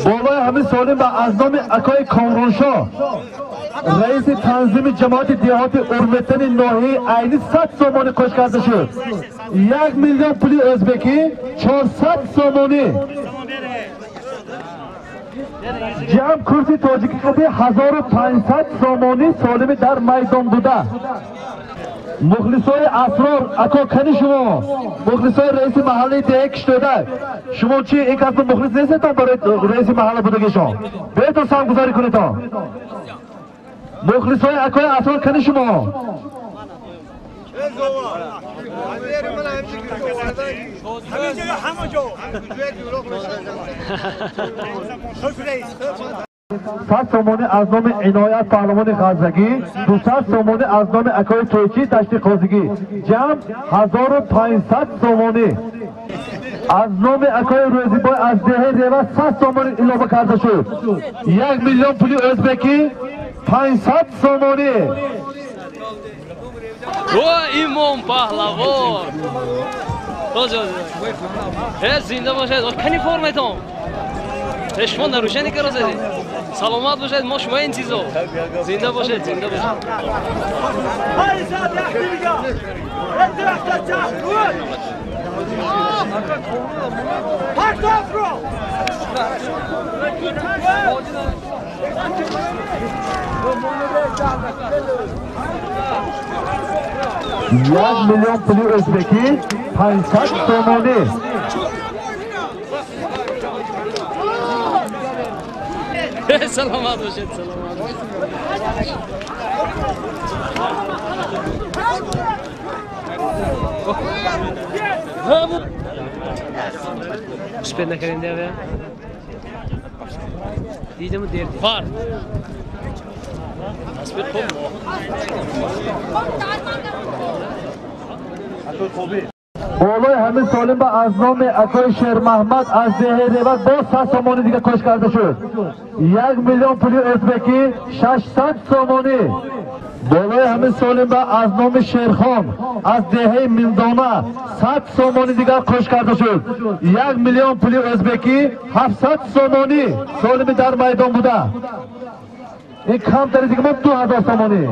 Болои ҳамин солим ба аз номи акои Комроншоҳ раиси танзими ҷамоати деҳоти Урметани ноҳияи Айнӣ 100 сомонӣ қош карда шуд. 1 миллион пули ӯзбекӣ 400 сомонӣ. Ҷамъ курси тоҷикӣ қади 1500 сомонӣ солими дар майдон буда. Мухлисои Асрор ако кани шумо? Мухлисои раиси маҳаллаи деҳаи Киштода. Шумо чи ин касб мухлис нестетон барои раиси маҳалла будагишон? Биётон санггузорӣ кунедон. Мухлисои акои Асрор кани шумо? Сад сомонӣ аз номи Иноят паҳлавони Ғаззагӣ, 200 сомонӣ аз номи акои Тойчӣ Дашти Қозигӣ, ҷамъ 1500 сомонӣ. Аз номи акои Рӯзибой аз деҳаи Рева 100 сомонӣ илова карда шуд. 1 миллион пули ӯзбекӣ 500 сомонӣ. О, имом паҳлавон! Зинда бошед, кани форметон? Шумо нарушение каро задед. Саломат бошед, мо шумо интизор. Зинда бошед, зинда бошед. Як миллион пули ӯзбекӣ 500 сомонӣ. Саломат бошед, саломат. Успед накардем деве? Дидему дер. Фар. Аспид хуб. Болои ҳамин солим ба аз номи акои Шермаҳмад аз деҳаи Реват боз 100 сомонӣ дига кош карда шуд. 1 миллион пули ӯзбекӣ 600 сомонӣ. Болои ҳамин солим ба аз номи Шерхон аз деҳаи Миндона 100 сомонӣ дигар кош карда шуд. 1 миллион пули ӯзбекӣ 700 сомонӣ солими дар майдон буда. Ин камтари дига мо 2000 сомонӣ.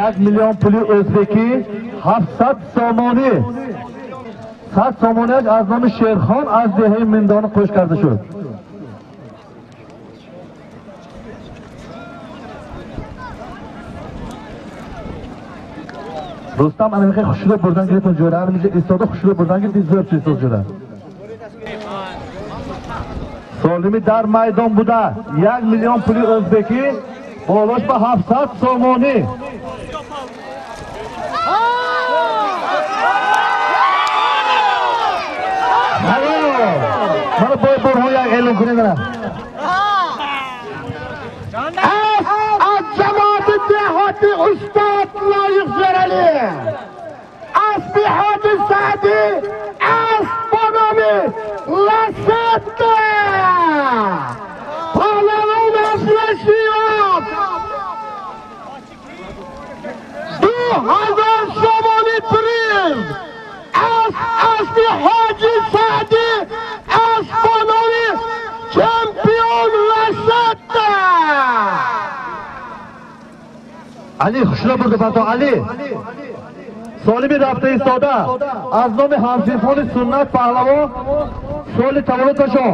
Як миллион пули ӯзбекӣ 700 сомонӣ. 100 сомониаш аз номи Шерхон аз деҳаи Миндона қӯш карда шуд. Рустам ана мехоҳ хушрӯ бурдан гирифтон ҷӯра, ана меҷа истода хушрӯ бурдан гирифт, зӯр чиз ҷӯра. Солими дар майдон буда 1 миллион пули ӯзбекӣ болош ба 700 сомонӣ. Мана бой борҳо як эълон кунед ана. Аз ҷамоати деҳоти устод Лоиқ Шералӣ, асби ҳоҷи Саъдӣ, асб бо номи Ласетта, паҳлавон Афросиёб, 2000 сомонӣ приз. Асби ҳоҷи Саъдӣ, асб бо номи чемпион Ласетта. Али хушро бурда парто Али. Солими рафта истода аз номи ҳамсинфони Суннат паҳлавон соли таваллудашон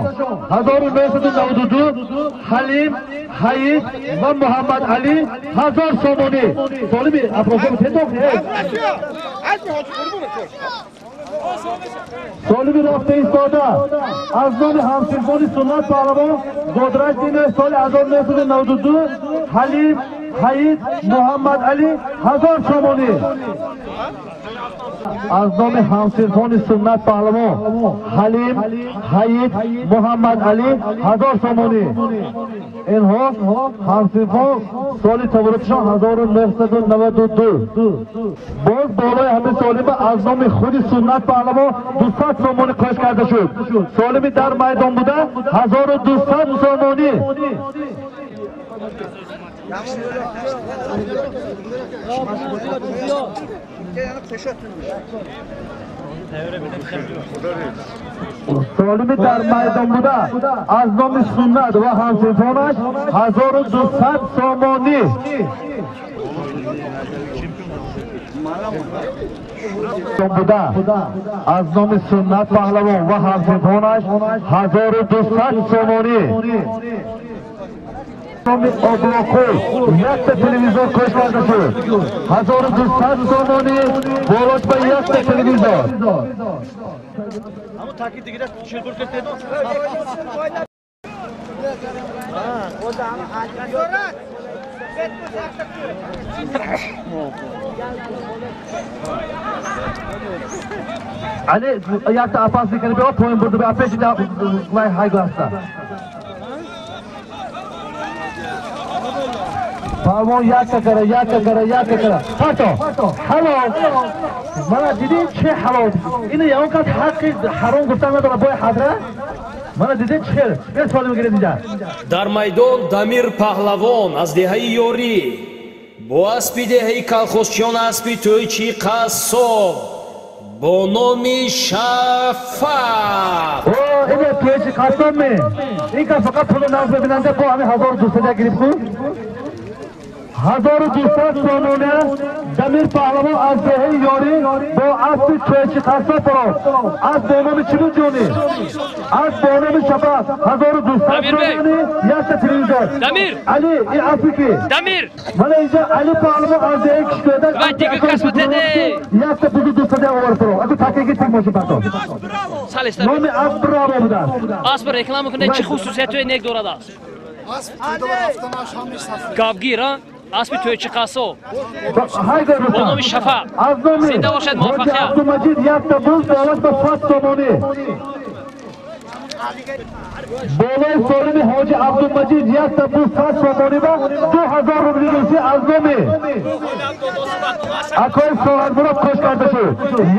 1992 Ҳалим, Ҳаид ва Муҳаммад Али 1000 сомонӣ. Солими Афросиёб тетоқ. Солими рафта истода аз номи ҳамсинфони Суннат паҳлавон Годрашдино соли 1992 Ҳалим, Ҳаид, Муҳаммад Али 1000 сомонӣ. Аз номи ҳамсинфони Суннат Паҳлавон Ҳалим Ҳаид Муҳаммад Али 1000 сомонӣ. Инҳо ҳамсинфон соли таваллудшон 1992. Боз болои ҳамин солима аз номи худи Суннат Паҳлавон 200 сомонӣ кош карда шуд. Солими дар майдон буда 1200 сомонӣ. Солими дар майдон буда аз номи Суннат ва ҳамсинфонаш 1200 сомонӣ. Буда аз номи Суннат Паҳлавон ва ҳамсинфонаш 1200 сомонӣ. Номи Облоқу якта телевизор кош карда шуд. 1200 сомонӣ болош ба якта телевизор. Али якта апас мекунӣ биё поин бурду биё пеши вай ҳайгласта. Палвон якка кара, якка кара, якка кара. Фато, ҳалол. Мана дидӣ чӣ ҳалол? Ина ягон кас ҳаққи ҳаром гуфтан надорад бой ҳазрат? Мана дидӣ чӣ? Бе солим гиред инҷа. Дар майдон Дамир Паҳлавон аз деҳаи Ёрӣ бо аспи деҳаи колхозчиён аспи тӯйчи қассоб бо номи Шафақ. О, ина тӯйчи қассоб ме? Ин кас фақат пулу нағз мебинанда бо ҳамин 1200 гирифт ку? 1200 сомона Дамир Паҳлавон аз деҳаи Ёрӣ бо аспи тӯйчи қассоб баро. Асп бо номи чӣ буд ҷонӣ? Асп бо номи Шафақ. 1200 сомонӣ якта телевизор. Дамир! Али, ин аспи ки? Дамир! Мана инҷа Али Паҳлавон аз деҳаи Кишкӯдак якта бузи 200 овард баро. Аку такеги тик боши бато. Номи асп Браво будааст. Асп реклама кунед, чӣ хусусиятҳои нек дорад асп? Гавгир, а? Аспи тӯйчи қассоб бо номи Шафақ. Зинда бошад, муваффақият. Абдумаҷид якта буз болош ба 100 сомонӣ. Болои солими ҳоҷи Абдумаҷид якта буз 100 сомонӣ ба 2000 рубли русӣ аз номи акои Соҳатмурод кош карда шуд.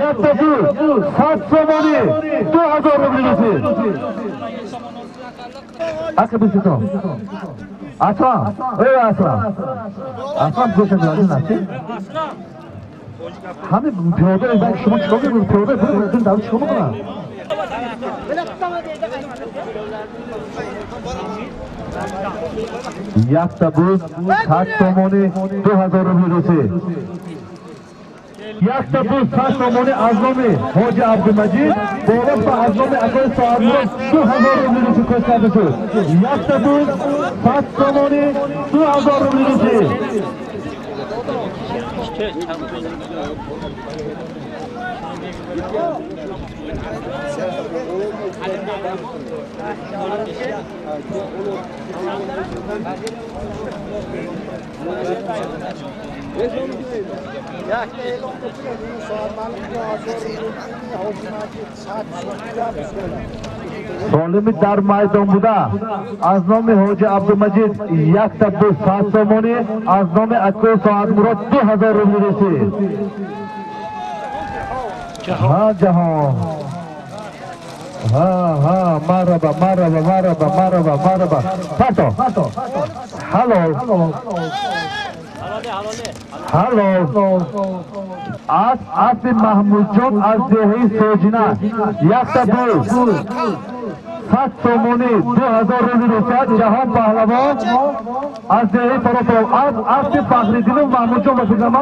Якта буз 100 сомонӣ 2000 рубли русӣ. Ака бисито. Аслан, эй Аслан. Аслан гӯша меояд насӣ? Ҳамин пиёда ин шумо чикор мекунед? Пиёда пул дар чикор мекунад? Якта буз 100 сомонӣ 2000 рубли русӣ. Якта буз 100 сомонӣ аз номи ҳоҷи Абдумаҷид болош ба аз номи акои Соҳатмурод 2000 рубли русӣ кош карда шуд. Якта буз 100 сомонӣ 2000 рубли русӣ. Солими дар майдон буда аз номи ҳоҷи Абдумаҷид якта буз 100 сомонӣ аз номи акои Соҳатмурод 2000 рубли русӣ. Ҳа ҷаҳон. Ҳа ҳа мараба мараба мараба мараба мараба. Фато. Ҳалол. Ҳалол. Асп аспи Маҳмудҷон аз деҳаи Соҷина якта буз 100 сомонӣ 2000 рубли русия. Ҷаҳон Паҳлавон аз деҳаи Фарофаров. Асп аспи Фахриддинов Маҳмудҷон ба фикрам.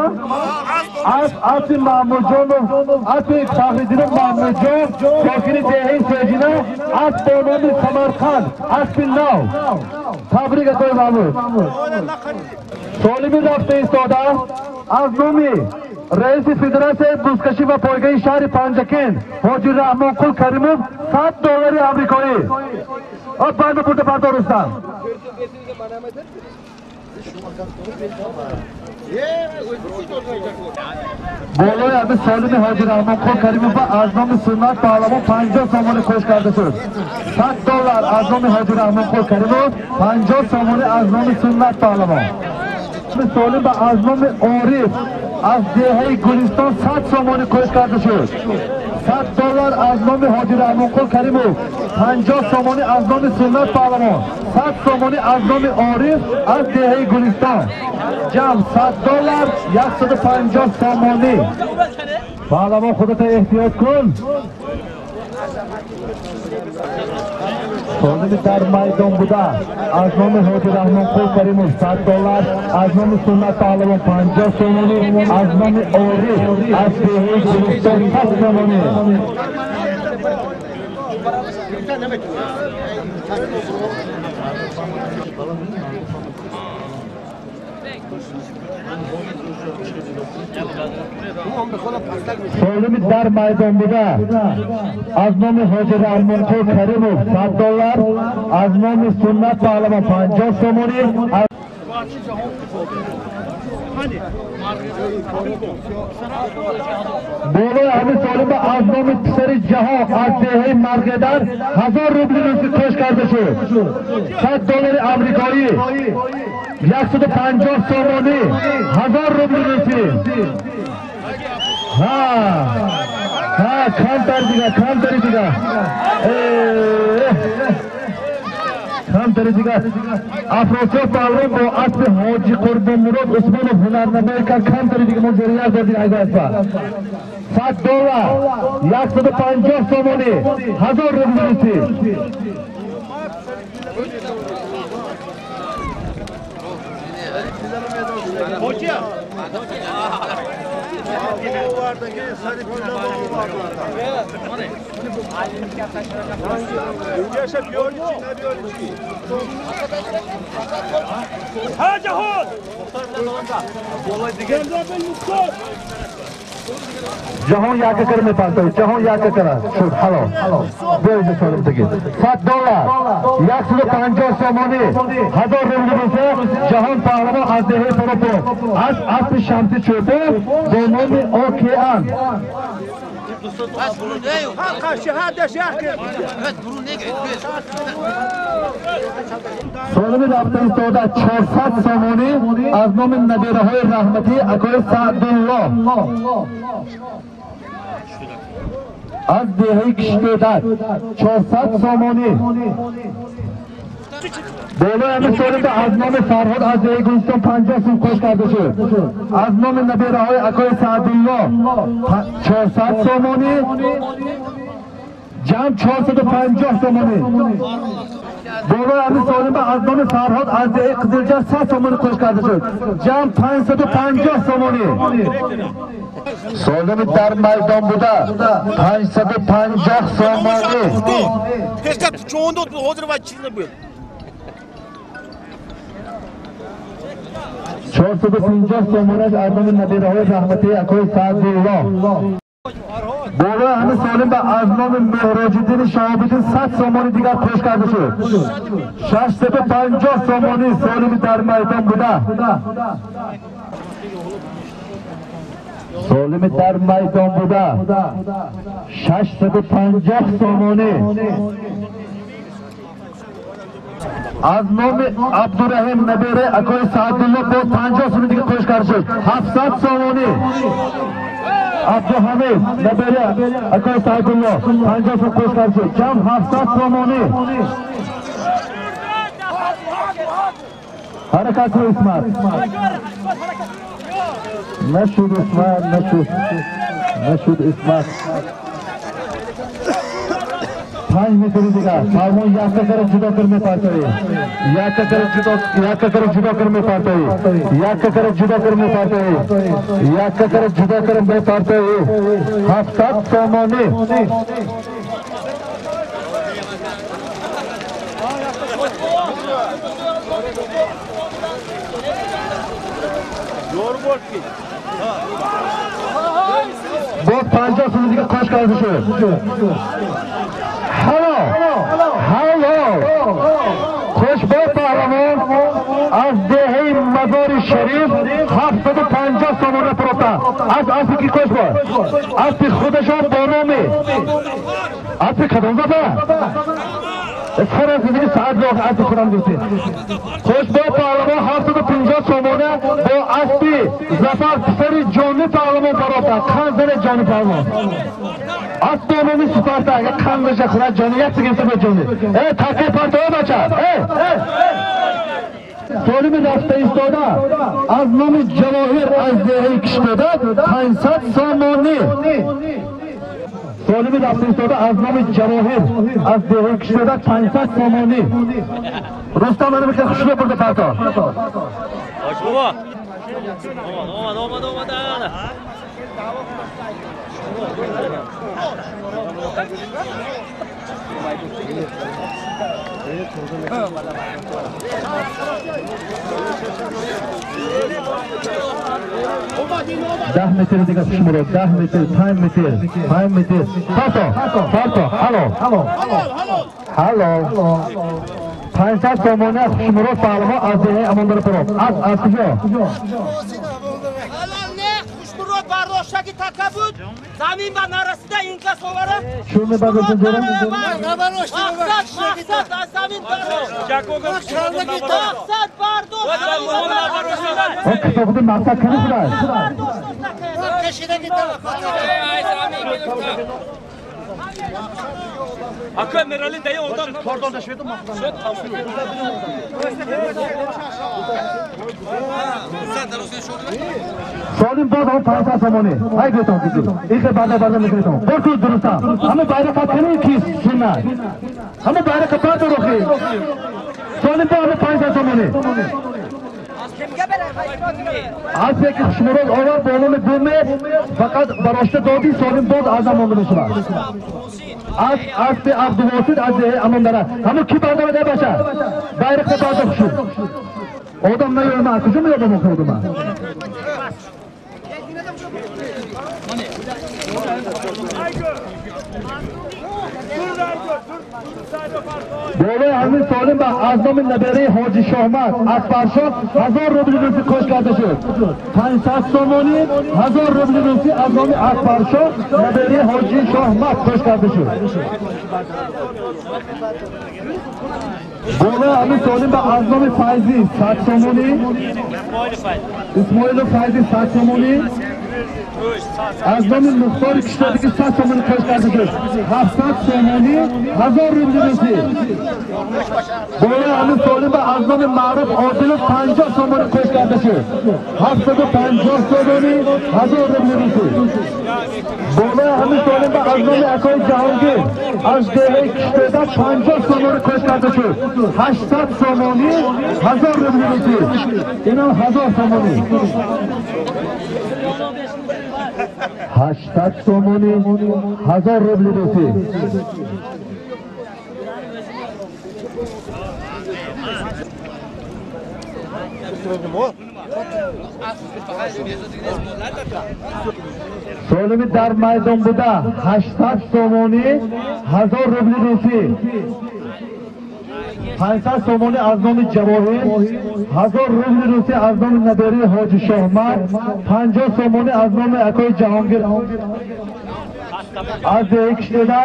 Асп аспи Маҳмудҷонов аспи Фахриддинов Маҳмудҷон сокини деҳаи Соҷина асп бо номи Самарқанд аспи нав. Табрик акои Маҳмуд. Солими рафта истода аз номи раиси федератсияи бузкашӣ ва пойгаи шаҳри Панҷакент ҳоҷи Раҳмонқул Каримов 100 доллари амрикоӣ. Банда бурда бардор Рустам. Болои ҳами Солими Ҳоҷи Раҳмонқул Каримов аз номи Суннат Паҳлавон 50 сомонӣ қӯш карда шуд. 100 доллар аз номи Ҳоҷи Раҳмонқул Каримов, 50 сомонӣ аз номи Суннат Паҳлавон. Солим ба аз номи Ориф аз деҳаи Гулистон 100 сомонӣ қӯш карда шуд. 100 доллар аз номи Ҳоҷи Раҳмонқул Каримов, 50 сомонӣ аз номи Суннат Паҳлавон, 100 сомонӣ аз номи Ориф аз деҳаи Гулистон. Ҷамъ 100 доллар 150 сомонӣ. Паҳлавон худата эҳтиёт кун. Солими дар майдон буда аз номи Ҳоҷи Раҳмонқул Каримов 100 доллар, аз номи Суннат Паҳлавон 50 сомонӣ, аз номи Ориф аз деҳаи Гулистон 100 сомонӣ. Солими дар майдон буда аз номи Ҳоҷи Раҳмонқул Каримов 100 доллар, аз номи Суннат Паҳлавон 50 сомонӣ. Болои ҳами Солима аз номи писари Ҷаҳон аз деҳаи Марғедар 1000 рубли русӣ қӯш карда шуд. 100 доллари амрикоӣ, 150 сомонӣ, 1000 рубли русӣ. Ҳа, ҳа, камтар дига, камтари дига. Камтари дига. Афросиёб Паҳлавон бо аспи Ҳоҷи Қурбонмурод Усмонов ҳунарнамоӣ кард. Камтари дига мо зери як додим агар аспа. 100 доллар, 150 сомонӣ, 1000 рубли русӣ. Ҷаҳон яка кар мепартои, ҷаҳон яка кара шуд. Ҳало биёида солим таги. 100 доллар, 150 сомонӣ, 1000 рубли русӣ. Ҷаҳон Паҳлавон аз деҳаи Фаропо аз аспи Шамси Чӯпон бо номи Океан. Солими рафта истода 400 сомонӣ аз номи набираҳои раҳматӣ акои Саъдулло аз деҳаи Киштедак 400 сомонӣ. Болои ҳами Солима аз номи Фарҳод аз деҳаи Гулистон 50 сум қӯш карда шуд. Аз номи набираҳои акои Саъдулло 400 сомонӣ, ҷамъ 450 сомонӣ. Болои ҳами Солима аз номи Фарҳод аз деҳаи Қизилҷар 100 сомонӣ қӯш карда шуд. Ҷамъ 550 сомонӣ. Солими дар майдон буда 550 сомонӣ. 450 сомонаш аз номи набираҳои раҳматии акои Саъдулло. Болои ҳами Солим ба аз номи Меҳроҷиддини Шаҳобиддин 100 сомонӣ дигар қӯш карда шуд. 650 сомонӣ Солими дар майдон буда. Солими дар майдон буда 650 сомонӣ. Аз номи Абдураҳим набираи акои Саъдулло боз 50 сомонӣ дигар қӯш карда шуд. 700 сомонӣ. Абдуҳамид набираи акои Саъдулло 50 сом қӯш карда шуд. Ҷамъ 700 сомонӣ. Ҳаракат кун Исмат. Нашуд Исмат, нашуд. Нашуд Исмат. 5 метри дигар. Фармон якка кара ҷудо кар мепартоӣ. Якка кара ҷудо, якка кара ҷудо кар мепартоӣ. Якка кара ҷудо кар мепартоӣ. Якка кара ҷудо кар мепартоӣ. 700 сомонӣ. Боз 50 сомонӣ дигар қош карда шуд. Ҳало, ҳало. Хушбо Паҳлавон аз деҳаи Мазори Шариф 750 сомона пурофта. Аз аспи ки кош бо? Аспи худашон бо номи аспи кадом зафар? Исхора зидини саат лох аспи худам гуфти. Хушбо паҳлавон 750 сомона бо аспи Зафар писари Ҷони паҳлавон парофта. Қанзаре Ҷони паҳлавон. Асп бо номи Спартак. Қанзаша хӯрад Ҷони, як гирифта бо Ҷони. Э, таке партоя бача. Э, Солими рафта истода аз номи Ҷавоҳир аз деҳаи Киштода 500 сомонӣ. Солими рафта истода аз номи Ҷавоҳир аз деҳаи Киштода 500 сомонӣ. Рустам ана мика хушро бурда парто. Бобо. Омад, омад, омад, омад. 10 метр дига шуморо 10 метр, 5 метр, 5 метр. Парто, парто, ҳало, ҳало. 500 сомона шуморо паҳлавон аз деҳаи Амондара парофт. Аз куҷо? Бардоштаги така буд, замин ба нарасида ин кас оварад. Чун мебардоштем ҷора? Мақсад, мақсад аз замин бардошт. Мақсад бардошт. Он китоби мақсад кани будааст? Ака Мерали дая одам кордон шуд мақсад. Солим боз ҳам 500 сомонӣ. Ай гӯтон киди. Ихе барда барда мекунетон. Борку дурустам. Ҳама байрақа кани ки сунна. Ҳама байрақа бардор охи. Солим боз ҳама 500 сомонӣ. Аспе ки хушмурод овар бо номи Буме фақат барошта доди Солим боз аз амонда мешавад. Аз аспи Абдувосит аз деҳаи Амондара. Ҳама ки бардорад э баша? Байрақа бардор шуд. Одам наёма, куҷо меёбам охи одама? Болои ҳамин солим ба аз номи набераи ҳоҷи Шоҳмад Акбаршоҳ 1000 рубли русӣ кош карда шуд. 500 сомонӣ 1000 рубли русӣ аз номи Акбаршоҳ набераи ҳоҷи Шоҳмад кош карда шуд. Болои ҳамин солим ба аз номи Файзӣ 100 сомонӣ, Исмоилу Файзӣ 100 сомонӣ, аз номи Мухтори Киштодиги 100 сомонӣ кош карда шуд. 700 сомонӣ 1000 рубли русӣ. Болои ҳамин солим ба аз номи Маъруф Одилов 50 сомонӣ кош карда шуд. 750 сомонӣ 1000 рубли русӣ. Болои ҳамин солим ба аз номи акои Ҷаҳонгир аз деҳаи Киштода 50 сомонӣ кош карда шуд. 800 сомонӣ 1000 рубли русӣ. Инам 1000 сомонӣ. 800 сомонӣ 1000 рубли русӣ. Солими дар майдон буда 800 сомонӣ 1000 рубли русӣ. 500 сомонӣ аз номи Ҷавоҳир, 1000 рубли русӣ аз номи набераи ҳоҷи Шоҳмад, 50 сомонӣ аз номи акои Ҷаҳонгир аз деҳаи Киштода,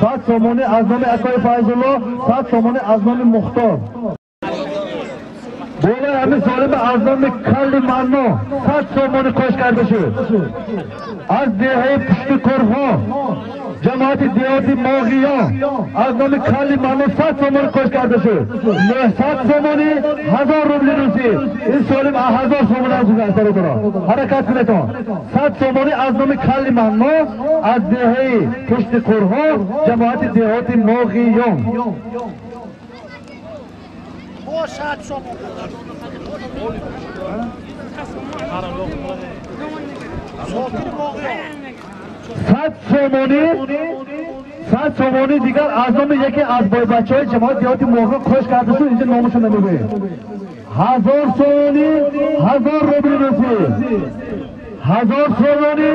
100 сомонӣ аз номи акои Файзулло, 100 сомонӣ аз номи Мухтор. Болои ҳамин солим аз номи Калли Манно 100 сомонӣ кош карда шуд. Аз деҳаи Пушти Кӯрҳо ҷамоати деҳоти Моғиён аз номи Калли Манно 100 сомонӣ кош карда шуд. 900 сомонӣ 1000 рубли русӣ. Ин солим 1000 сомонӣ аз гузашта дорад. Ҳаракат кунедон. 100 сомонӣ аз номи Калли Манно аз деҳаи Пушти Кӯрҳо ҷамоати деҳоти Моғиён. 100 сомонӣ, 100 сомонӣ дигар аз номи яке аз бойбачаҳои ҷамоати деҳоти Моғиён кош карда шуд. Инҷо номашро намегӯем. 1000 сомонӣ 1000 рубли русӣ. 1000 сомонӣ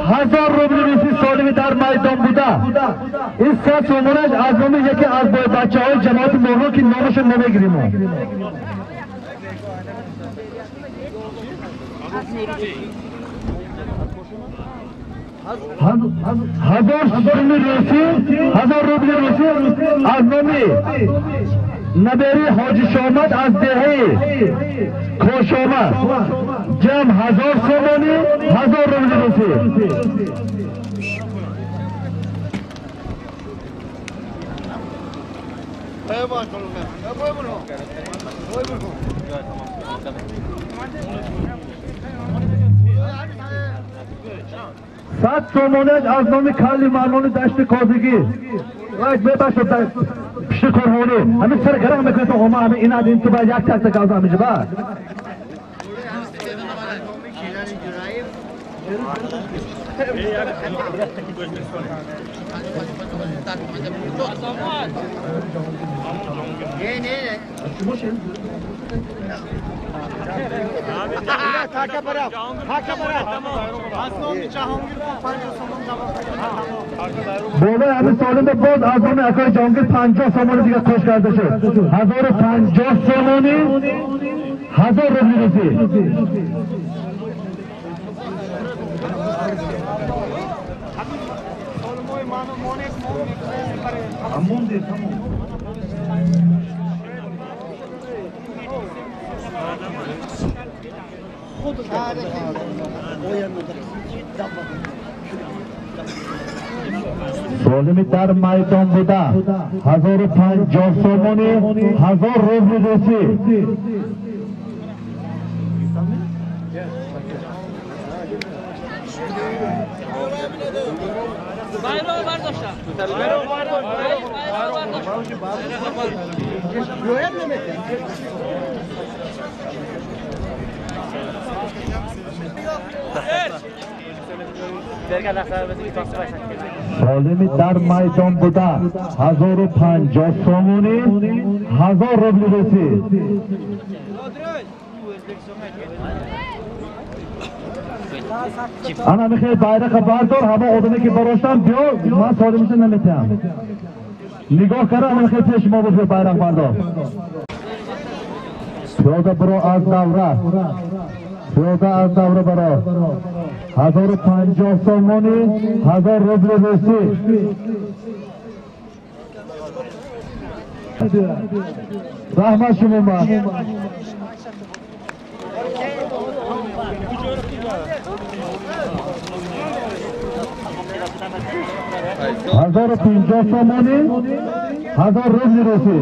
1000 рубли русӣ солими дар майдон буда. Ин 100 сомонаш аз номи яке аз бойбачаҳои ҷамоати Моғиён ки номашро намегирем. 1000 сомони русӣ, 1000 рубли русӣ аз номи набери Ҳоҷи Шомад аз деҳаи Кошома. Ҷамъ 1000 сомонӣ, 1000 рубли русӣ. Сад сомонаш аз номи калли мармони дашти Козигӣ. Мебашад пишти корхонӣ. Ҳамин сар гаранг мекунед ома ҳамин инад ин ту ба як такта гавза ҳамиҷа ба. Болои ҳамин солимда боз аз номи акои Ҷаҳонгир 50 сомони дига кош карда шуд. 1050 сомонӣ, 1000 рубли русӣ. Солими дар майдон буда 1050 сомонӣ, 1000 рубли русӣ. Солими дар майдон буда 1050 сомонӣ, 1000 рубли русӣ. Ана михел байрақа бардор, ҳама одаме ки бароштам биё, ман солимиша наметиҳам. Нигоҳ кара, ана михел пеши мо бошад байрақ бардор. Пиёда биро аз давра. Пиёда аз давра баро. 1050 сомонӣ, 1000 рубли русӣ. Раҳмат шумо ба. 1050 сомонӣ, 1000 рубли русӣ.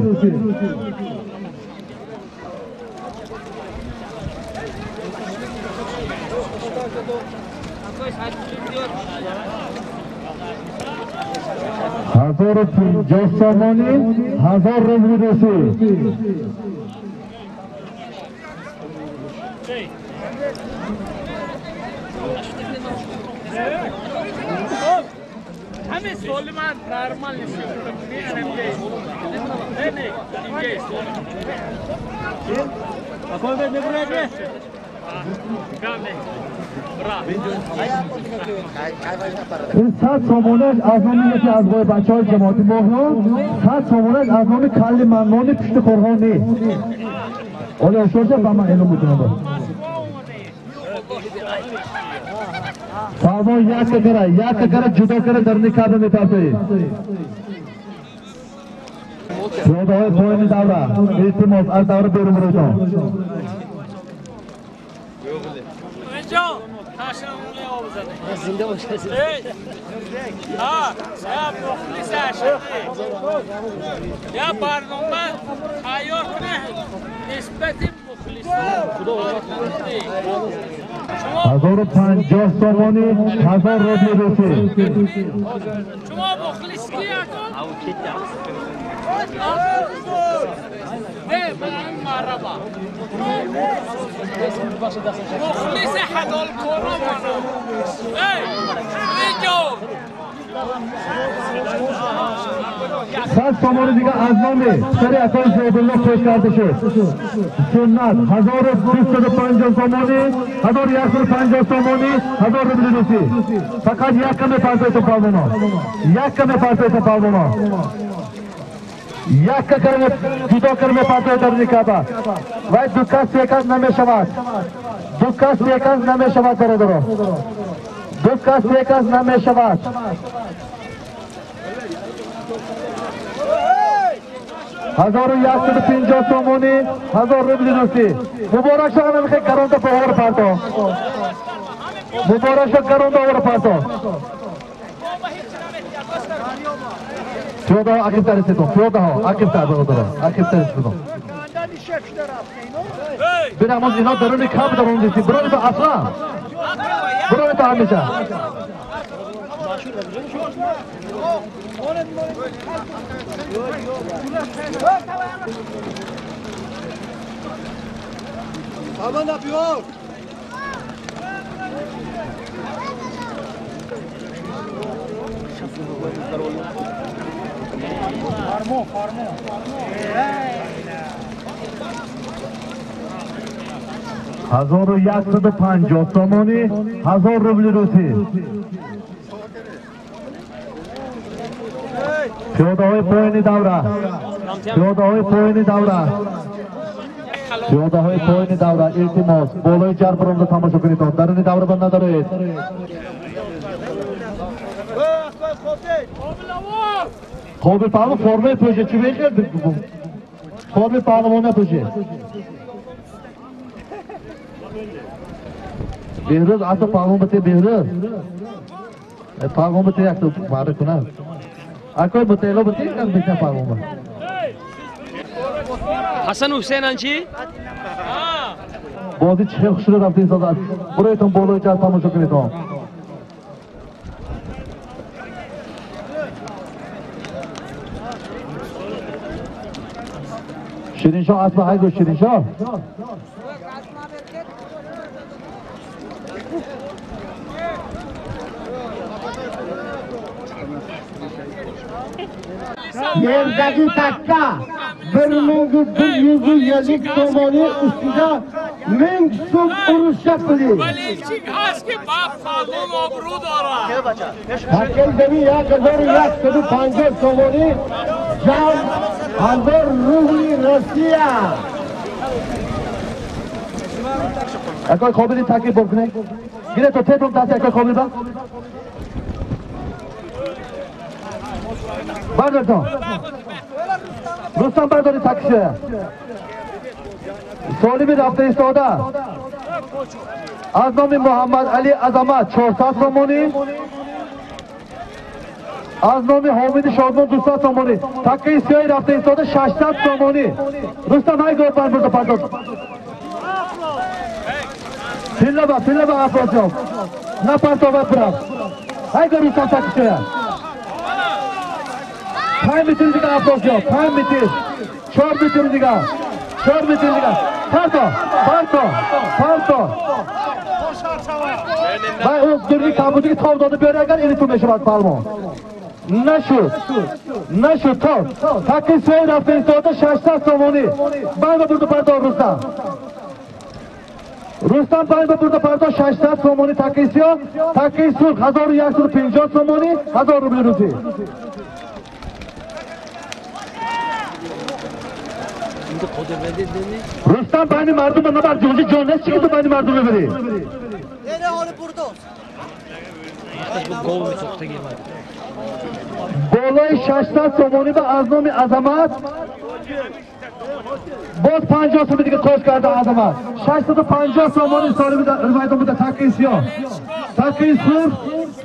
1050 сомонӣ, 1000 рубли русӣ. همه سوال من نرمال نیست. نه نه اینجا این 100 سامانش از نام یکی از بچه های جماعتی ماهیان، 100 سامانش از نام کل منان پشت قرآن نیست. آیا اشاره به من اعلام میکنم. فرمان یک کرا یک کرا جدا کرا در نکاح میپرتایی. پیاده های پایین دوره التماس از دوره بیرون برویتان. زنده باشه. یا برنامه تیار کنه نسبت مخلصان. 1050 سامانی، 1000 روبل روسی. شما مخلص کی هستون؟ نه من مرحبا. مخلص حلال کارا منم. ای اینجا 100 سامانی دیگه از نام سر اکای زیدالله خوش کرده شد. سنت 1250 سامانی، 1150 سامانی، 1000 روبل روسی. فقط یک کم پرتوی تو پالونا، یک کم پرتوی تو پالونا، یک کرم جدا کرم پرتوی در نکابه و دو کس یک کس نمی شود. Ду кас се кас намешавад бародаро. Ду кас се кас намешавад. 1150 сомонӣ, 1000 рубли русӣ. Муборак шава намихе каронда повар парто. Муборак шава каронда овар парто. Пиёдаҳо ақибтар истедон, пиёдаҳо ақибтар бародаро, ақибтар истедон. Бинамоз ино даруни кам дарондисӣ, бирони то аслан. Бирони то ҳамеша. 1150 сомонӣ, 1000 рубли русӣ. Пиёдаҳои поёни давра, пиёдаҳои поёни давра, пиёдаҳои поёни давра, илтимос, болои ҷар баромада тамошо кунед, даруни давра ба надаред. Қобил паҳлавон формаи пӯше, чӣ мехел? Формаи паҳлавона пӯше. Беҳрӯз асо паҳлавон бите, Беҳрӯз. Паҳлавон бите як маъра кунад. Акой бутело бите, как бите паҳлавон. Ҳасан Ҳусейнан чӣ? Бозӣ чӣ хел хушрӯ рафта истодааст. Бироятон болои ҷар тамошо кунедон. Шириншоҳ асба ҳай гӯш Шириншоҳ. Yerdagi takka 1150 somoni ustida 1000 so'm urushga puli. Таккаи замин 1150 сомонӣ, ҷамъ 1000 рубли Россия. Акой қобили такки бор кунед. Гире то тетон даст акой қобил ба. Бардортон. Рустам бардори таккиша. Солими рафта истода. Аз номи Муҳаммад Али Азамат 400 сомонӣ. Аз номи Ҳомиди Шодмон 200 сомонӣ. Таккаи сиёҳи рафта истода 600 сомонӣ. Рустам ҳай гов барбурда пардоз. Пиллаба, пиллаба Афросиёб. Напартовад бирав. Ҳай гов Рустам таккишая. 5 метр дига Афросиёб, 5 метр. 4 метр дига. 4 метр дига. Парто, парто, парто. Вай ӯ дурни камбудиги тоб дода биёре агар ини ту мешавад палмон. Нашуд, нашуд тоб. Такки сиёҳи рафта истода 600 сомонӣ. Байн ба бурду пардор Рустам. Рустам байн ба бурду пардор 600 сомонӣ такки сиёҳ, такки сурх 1150 сомонӣ, 1000 рубли русӣ. Рустам байни мардум набар ҷонҷи ҷон нест чӣ ки ту байни мардум мебарӣ? Болои 600 сомонӣ ба аз номи Азамат боз 50 сомонӣ дига қош карда Азамат. 650 сомонӣ солими майдон буда таккаи сиёҳ. Таккаи сурх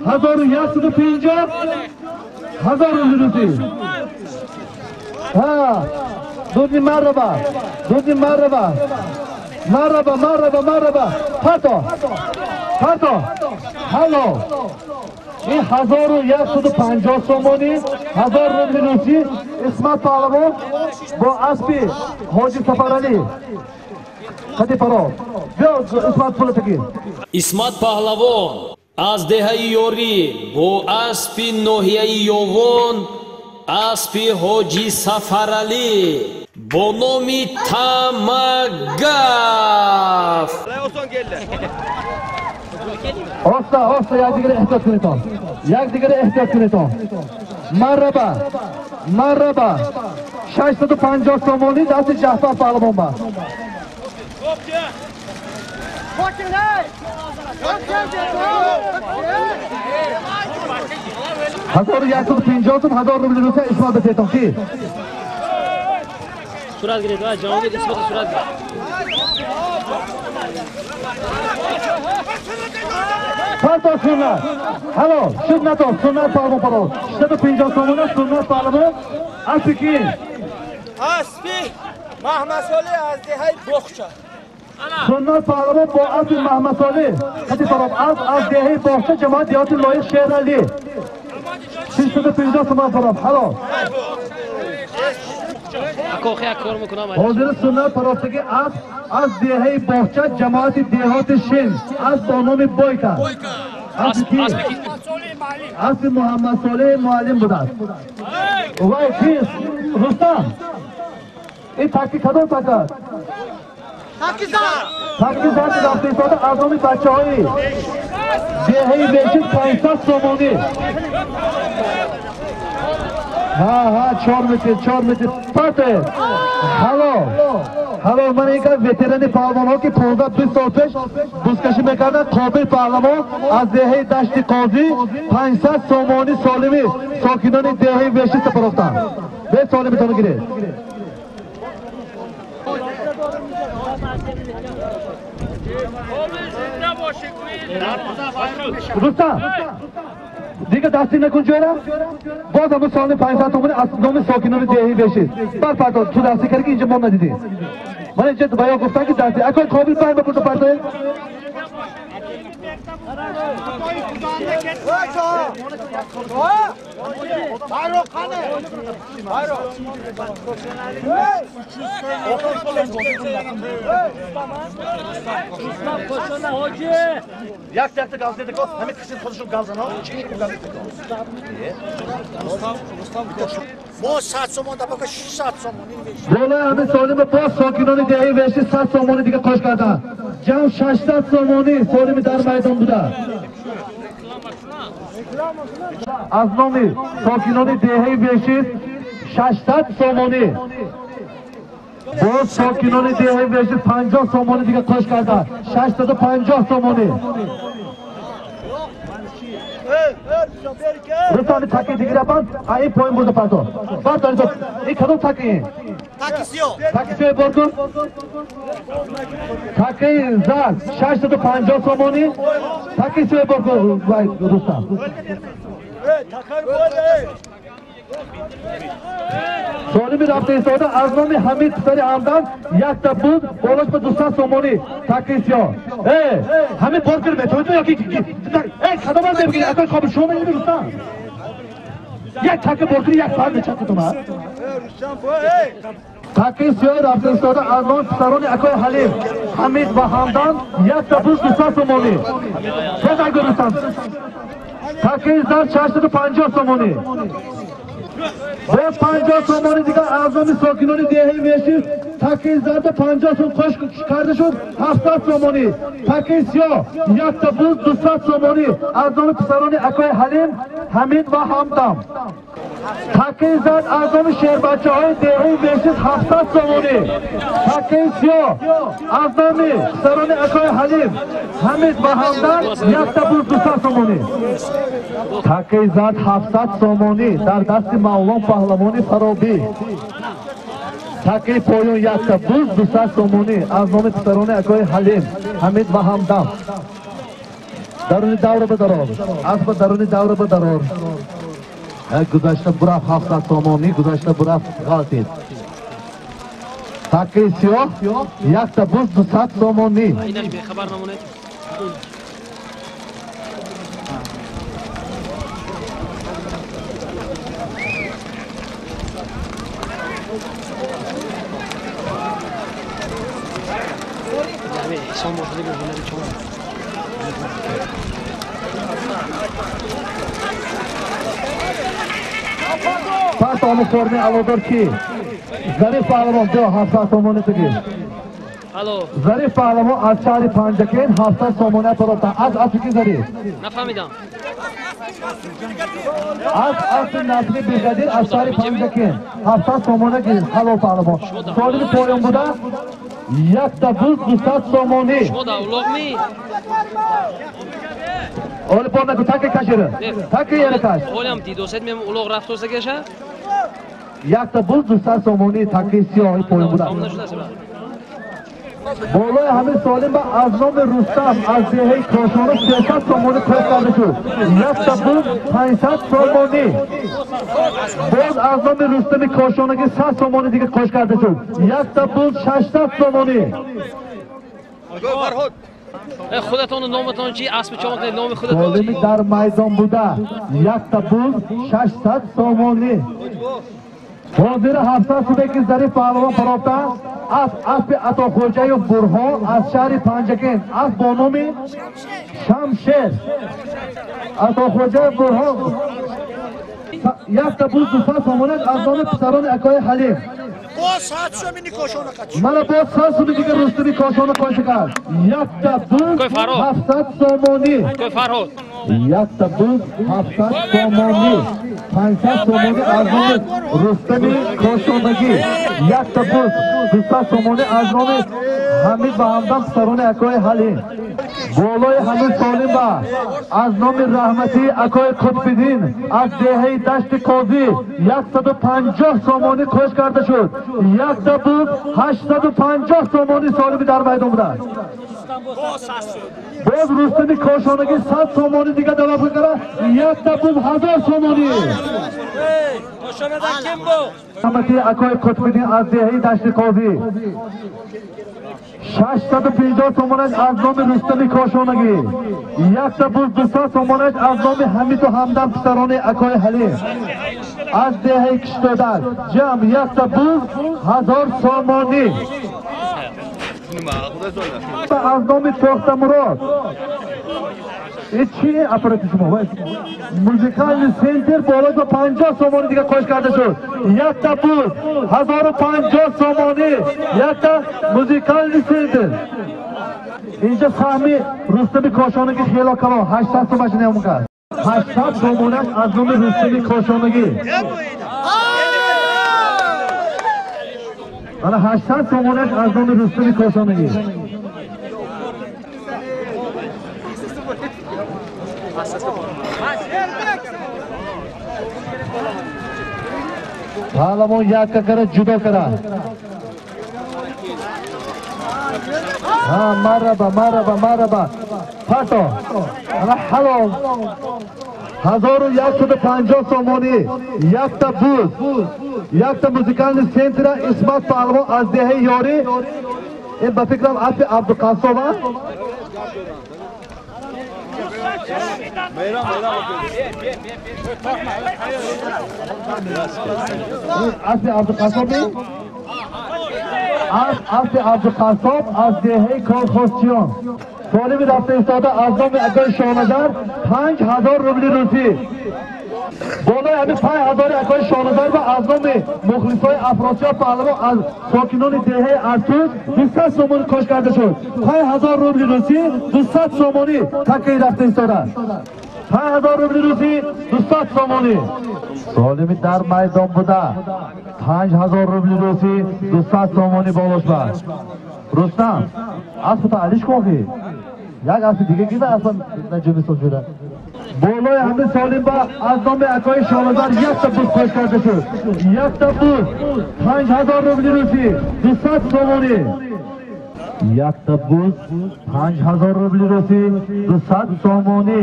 1150, 1000 рубли русӣ. Ҳа, дудни марраба, дудни марраба, марраба, марраба, марраба. Парто, парто, ҳало. Ин 1150 сомонӣ, 1000 рубли русӣ. Исмат Паҳлавон бо аспи Ҳоҷи Сафаралӣ. Қади паро. Биё Исмат пулата гир. Исмат Паҳлавон аз деҳаи Ёрӣ бо аспи ноҳияи Ёвон, аспи Ҳоҷи Сафаралӣ бо номи Тамагаф. Оста, оста, якдигаро эҳтиёт кунедон. Якдигаро эҳтиёт кунедон. Марраба, марраба. 650 сомонӣ дасти Ҷаъфар Паҳлавон ба. 1150 сум 1000 рубли Русия исмат бететон ки. Сурат гиред ва ҷавоби исботи сурат гиред. Парто суннат. Ҳалол, шуд нато, суннат паҳлавон паро. 650 сомона суннат паҳлавон. Аспи ки? Аспи Маҳмадсолеҳ аз деҳаи Боғча. Суннат паҳлавон бо аспи Маҳмадсолеҳ. Хати паро асп аз деҳаи Боғча ҷамоат деҳоти лоиқ Шералӣ. 650 сомон паро. Ҳалол. Ҳозир суннат парофтаги асп аз деҳаи Боғча ҷамоати деҳоти Шин асп бо номи Бойка. Аспи Муҳаммадсолеҳ муаллим будааст. Вай кист? Рустам. Ин таки кадом так аст? Таки зар рафта истода аз номи бачаҳои деҳаи Бешид 500 сомонӣ. Ҳа ҳа 4 метр 4 метр пате. Ҳалол. Ҳалол ман як аз ветерани паҳлавонҳо ки 15-20 сол пеш бузкашӣ мекарданд Қобил паҳлавон аз деҳаи Дашти Қозӣ 500 сомонӣ солими сокинони деҳаи Бешид сапарофтанд. Бе солимитонро гиред. Рустам дига дасти накун ҷора боз ҳамун соли 500 сомонӣ аз номи сокинони деҳаи Бешид бар парто ту дасти карди ки инҷа мо надидем. Ман инҷа баён гуфтам ки дасти акои Қобил паҳн бапурда партоед. Болои ҳамин солими боз сокинони деҳаи Бешид 100 сомонӣ дига қош карданд. Ҷамъ 600 сомонӣ солими дар майдон буда. Аз номи сокинони деҳаи Бешид 600 сомонӣ. Боз сокинони деҳаи Бешид 50 сомонӣ дига қош карданд. 650 сомонӣ. Рустами таки дигара банд, ин поин бурда парто. Банд дорид. Ин кадом таки ин? Таки сиёҳ. Таки сиёҳ бор кун. Таки зард 650 сомонӣ. Таки сиёҳ бор кун вай Рустам. Солими рафта истода аз номи Ҳамид писари Ҳамдан якта буд болош ба 200 сомонӣ таки сиёҳ. Ҳамид бор кир метавонед ё ки кадом аз мебигиред? Акои Қобил шумо медонед Рустам? Як таки бор кир як соат мечакитон. Таки сиёҳ рафта истода аз номи писарони акои Ҳалим Ҳамид ва Ҳамдан якта буд 200 сомонӣ. Бозак Рустам. Таки зард 650 сомонӣ. Боз 50 сомонӣ дигар аз номи сокинони деҳаи Бешид таки зарда 50 сом қош карда шуд 700 сомонӣ. Таки сиёҳ якта буз 200 сомонӣ аз номи писарони акои Ҳалим Ҳамид ва Ҳамдам. Таки зард аз номи шербачаҳои деҳаи Бешид 700 сомонӣ. Таки сиёҳ аз номи писарони акои Ҳалим Ҳамид ва Ҳамдам якта буз 200 сомонӣ. Таки зард 700 сомонӣ дар дасти Мавлон паҳлавони Фаробӣ. Таки поён якта буз 200 сомонӣ аз номи писарони акои Ҳалим Ҳамид ва Ҳамдам. Даруни давра бадарор. Асба даруни давра бадарор. Гузашта бурафт 700 сомонӣ, гузашта бурафт ғалтид. Таки сиёҳ якта буз 200 сомонӣ. Инаш бехабар намонед. Пас ому форми алодор ки? Зариф паҳлавон биё 700 сомонӣ тугир. Зариф паҳлавон аз шаҳри Панҷакент 700 сомонӣ аторофта. Аз аспи ки Зариф? Нафаҳмидам. Аз аспи Насри бригадир аз шаҳри Панҷакент 700 сомонӣ гирифт. Ҳалол паҳлавон. Солими поён буда Якта буз 200 сомонӣ. Шумо дар улоғ ми? Оли бор наку, таки кашира. Таки яна каш. Олям дидосед мем улоғ рафтоса кеша? Якта буз 200 сомонӣ таки сиёҳи поён буда. Болои ҳамин солим аз номи Рустам аз деҳаи Кошона 300 сомонӣ кош карда шуд. Якта буз 500 сомонӣ. Боз аз номи Рустами Кошонагӣ 100 сомонӣ дига кош карда шуд. Якта буз 600 сомонӣ. Худатон номатон чи? Аспи чон номи худатон чи? Солими дар майдон буда. Якта буз 600 сомонӣ. Ҳозир 700 суме ки Зариф паҳлавон парофта асп аспи Атохоҷаю Бурҳон аз шаҳри Панҷакент, асп бо номи Шамшер. Атохоҷаю Бурҳон якта буз 200 сомонӣ аз номи писарони акои Ҳалим. Мана боз 100 суми дигар Рустами Кошона коша кард. Якта буз 700 сомонӣ. Якта буз 700 сомонӣ. 500 сомонӣ аз номи Рустами Кошонагӣ. Якта буз 200 сомонӣ аз номи Ҳамид ва Ҳамдам писарони акои Ҳалим. Болои ҳамин солим ба аз номи Раҳматии акои Қутбиддин аз деҳаи Дашти Қозӣ 150 сомонӣ кош карда шуд. Якта буз 850 сомонӣ солими дар майдон буданд. Боз Рустами Кошонагӣ 100 сомонӣ дига давом карда, якта буз 1000 сомонӣ. Раҳматии акои Қутбиддин аз деҳаи Дашти Қозӣ 650 сомонаш аз номи Рустами Кошонагӣ. Якта буз 200 сомонаш аз номи Ҳамиду Ҳамдам писарони акои Ҳалим аз деҳаи Киштодар. Ҷамъ якта буз 1000 сомонӣ. Аз номи Тохтамурод. Чи аппарати шумо? Музикальный центр болои 50 сомонӣ дига кош карда шуд. Якта буз 1050 сомонӣ. Якта музикальный центр. Инҷа саҳми Рустами Кошонагӣ хело калон, 800 сомонаш неум кард. 800 сомонаш аз номи Рустами Кошонагӣ. Ана 800 сомонаш аз номи Рустами Кошонагӣ. Паҳлавон якка кара ҷудо кара. Мараба, мараба, мараба. Парто. Ана ҳалол. 1150 сомонӣ. Якта буз. Якта музикальный центра Исмат паҳлавон аз деҳаи Ёрӣ. Ин ба фикрам аспи Абдуқассоб аст. Аспи Абдуқассоби? Аспи Абдуқассоб аз деҳаи Колхозчиён. Солими рафта истода аз номи акои Шоҳназар 5000 рубли русӣ. Болои ҳамин 5000 акои Шоҳназар ва аз номи мухлисои Афросиёб паҳлавон аз сокинони деҳаи Артуз 200 сомонӣ кош карда шуд. 5000 рубли русӣ 200 сомонӣ такаи рафта истода. 5000 рубли русӣ 200 сомонӣ. Солими дар майдон буда 5000 рубли русӣ 200 сомонӣ болош бар. Рустам, аспата алиш кохи. Як аспи дига гида аспа наҷумисоз шуда. Болои ҳамин солим ба аз номи акои Шоҳназар якта буз кош карда шуд. Якта буз 5000 рубли русӣ 200 сомонӣ. Якта буз 5000 рубли русӣ 200 сомонӣ.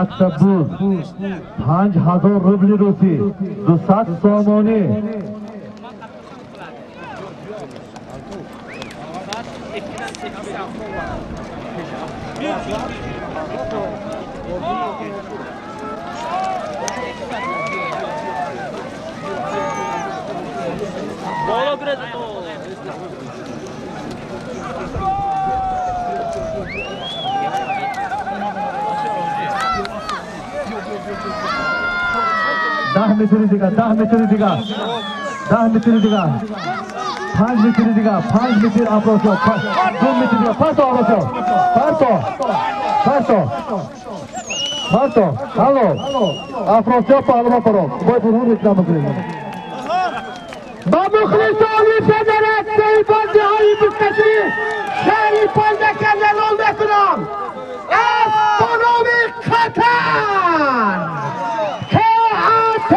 Якта буз 5000 рубли русӣ 200 сомонӣ. 10 метри дига, 10 метри дига, 10 метри дига. 5 метр дигар, 5 метр Афросиёб, 2 метр дигар. Парто Афросиёб, парто, парто, парто. Алло, Афросиёб паҳлавон паро. Бояд бурҳон реклама кунем. Ба мухлисони федератсияи бозиҳои бузкашӣ шаҳри Панҷакент эълон мекунам: асп бо номи Қатар, КАТР,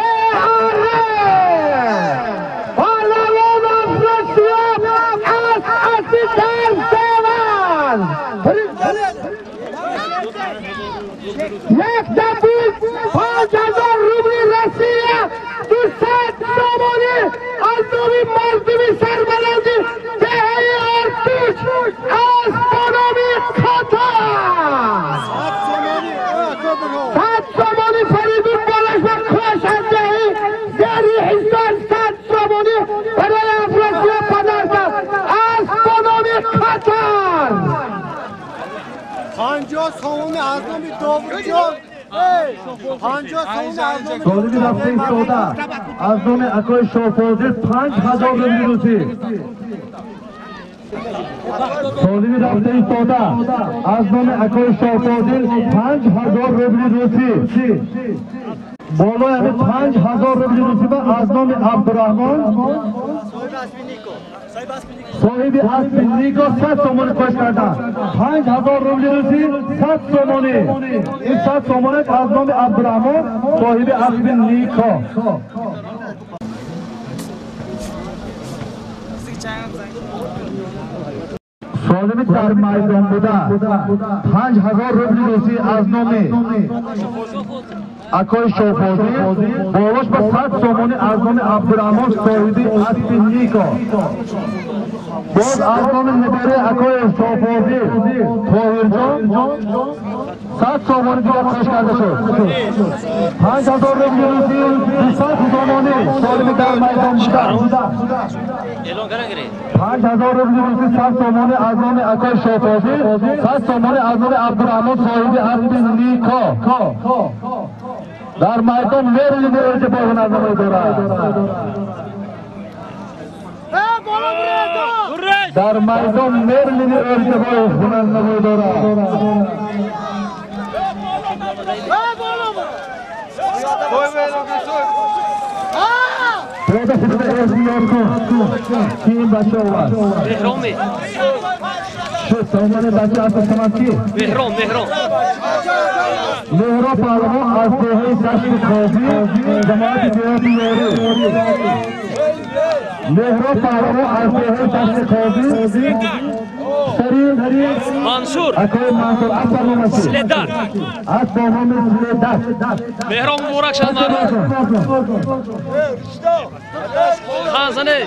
паҳлавон Афросиёб аз аспи Дарсеван, якта буз, 5000 рубли Россия, 200 сомонӣ аз номи мардуми сарбаланди деҳаи Артуш, асп бо номи Қатар, 100 сомонӣ Фаридун Болашба Кош аз деҳаи Зери Ҳисор, 100 сомонӣ барои Афросиёб подарка, асп бо номи Қатар. 50 сомонӣ аз номи Довудҷон, 50 сомонӣ аз номи Солими рафта истода аз номи акои Шоҳфозил 5000 рубли русӣ. Солими рафта истода аз номи акои Шоҳфозил 5000 рубли русӣ. Болои ҳамин 5000 рубли русӣ ба аз номи Абдураҳмон соҳиби аспи Нико 100 сомонӣ кош карданд. 5000 рубли русӣ, 100 сомонӣ. Ин 100 сомонӣ аз номи Абдураҳмон соҳиби аспи Нико. Солими дар майдон буда 5000 рубли русӣ аз номи акои Шоҳфозил, болош ба 100 сомонӣ аз номи Абдураҳмон соҳиби аспи Нико. Боз аз номи набераи акои Шоҳфозил Тоҳирҷон 100 сомонӣ дигар кош карда шуд. 5000 рубли русӣ, 200 сомонӣ. Солими дар майдон буда 5000 рубли русӣ, 100 сомонӣ аз номи акои Шоҳфозил, 100 сомонӣ аз номи Абдураҳмон соҳиби аспи Нико. Дар майдон Мерлини o'zi ҳунарнамоӣ дорад. Дар майдон Мерлини O'rjaboy ҳунарнамоӣ дорад. Пиёда худро эҳтиёт кун. Ки ин бача овард? Меҳроми. Шуд, сомони бача аз самад ки? Меҳрон, Меҳрон. Меҳрон паҳлавон аз деҳаи Дашти Қозӣ, ҷамоати деҳоти Ёрӣ. Меҳрон паҳлавон аз деҳаи Дашти Қозӣ, сари Мансур. Акои Мансур, аз ба номи чӣ? Следак. Аз ба номи Следак. Меҳрон муборак шад мардум. Ханзане.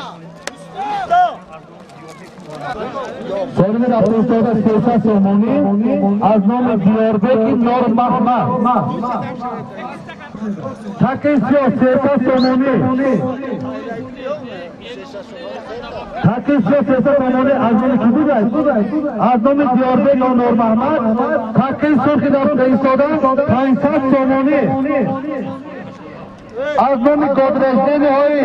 Солими рафта истода 300 сомонӣ аз номи Диёрбеки Нормаҳмад. Таки сиёҳ 300 сомонӣ. Таки сиёҳ 300 сомонӣ аз номи кӣ будад? Аз номи Диёрбеки Нормаҳмад. Таки сурхи рафта истода 500 сомонӣ. Аз номи годреждениҳои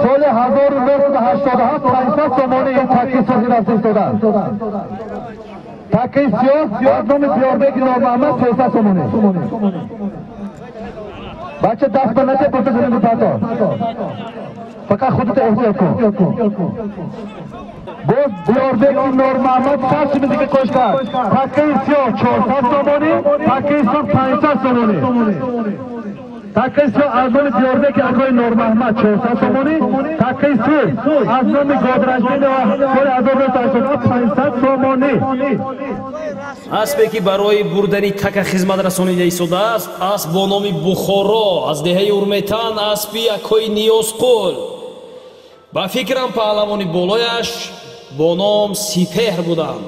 соли 1987 500 сомонӣ ин таки сурхи рафта истода. Таки сиёҳ аз номи Диёрбеки Нормаҳмад 300 сомонӣ. Бача даст ба нате бурда замин парто. Фақат худатро эҳтиёт кун. Боз Диёрбеки Нормаҳмад 100 сомонӣ дига кош кард. Такаи сиёҳ 400 сомонӣ, такаи сурх 500 сомонӣ. Такаи сиёҳ аз номи Диёрбеки акои Нормаҳмад 400 сомонӣ, такаи сурх аз номи Годраждени соли 1987 500 сомонӣ. Аспе ки барои бурдани така хизмат расонида истодааст, асп бо номи Бухоро аз деҳаи Урметан, аспи акои Ниёзқул. Ба фикрам паҳлавони болояш бо ном Сипеҳр буданд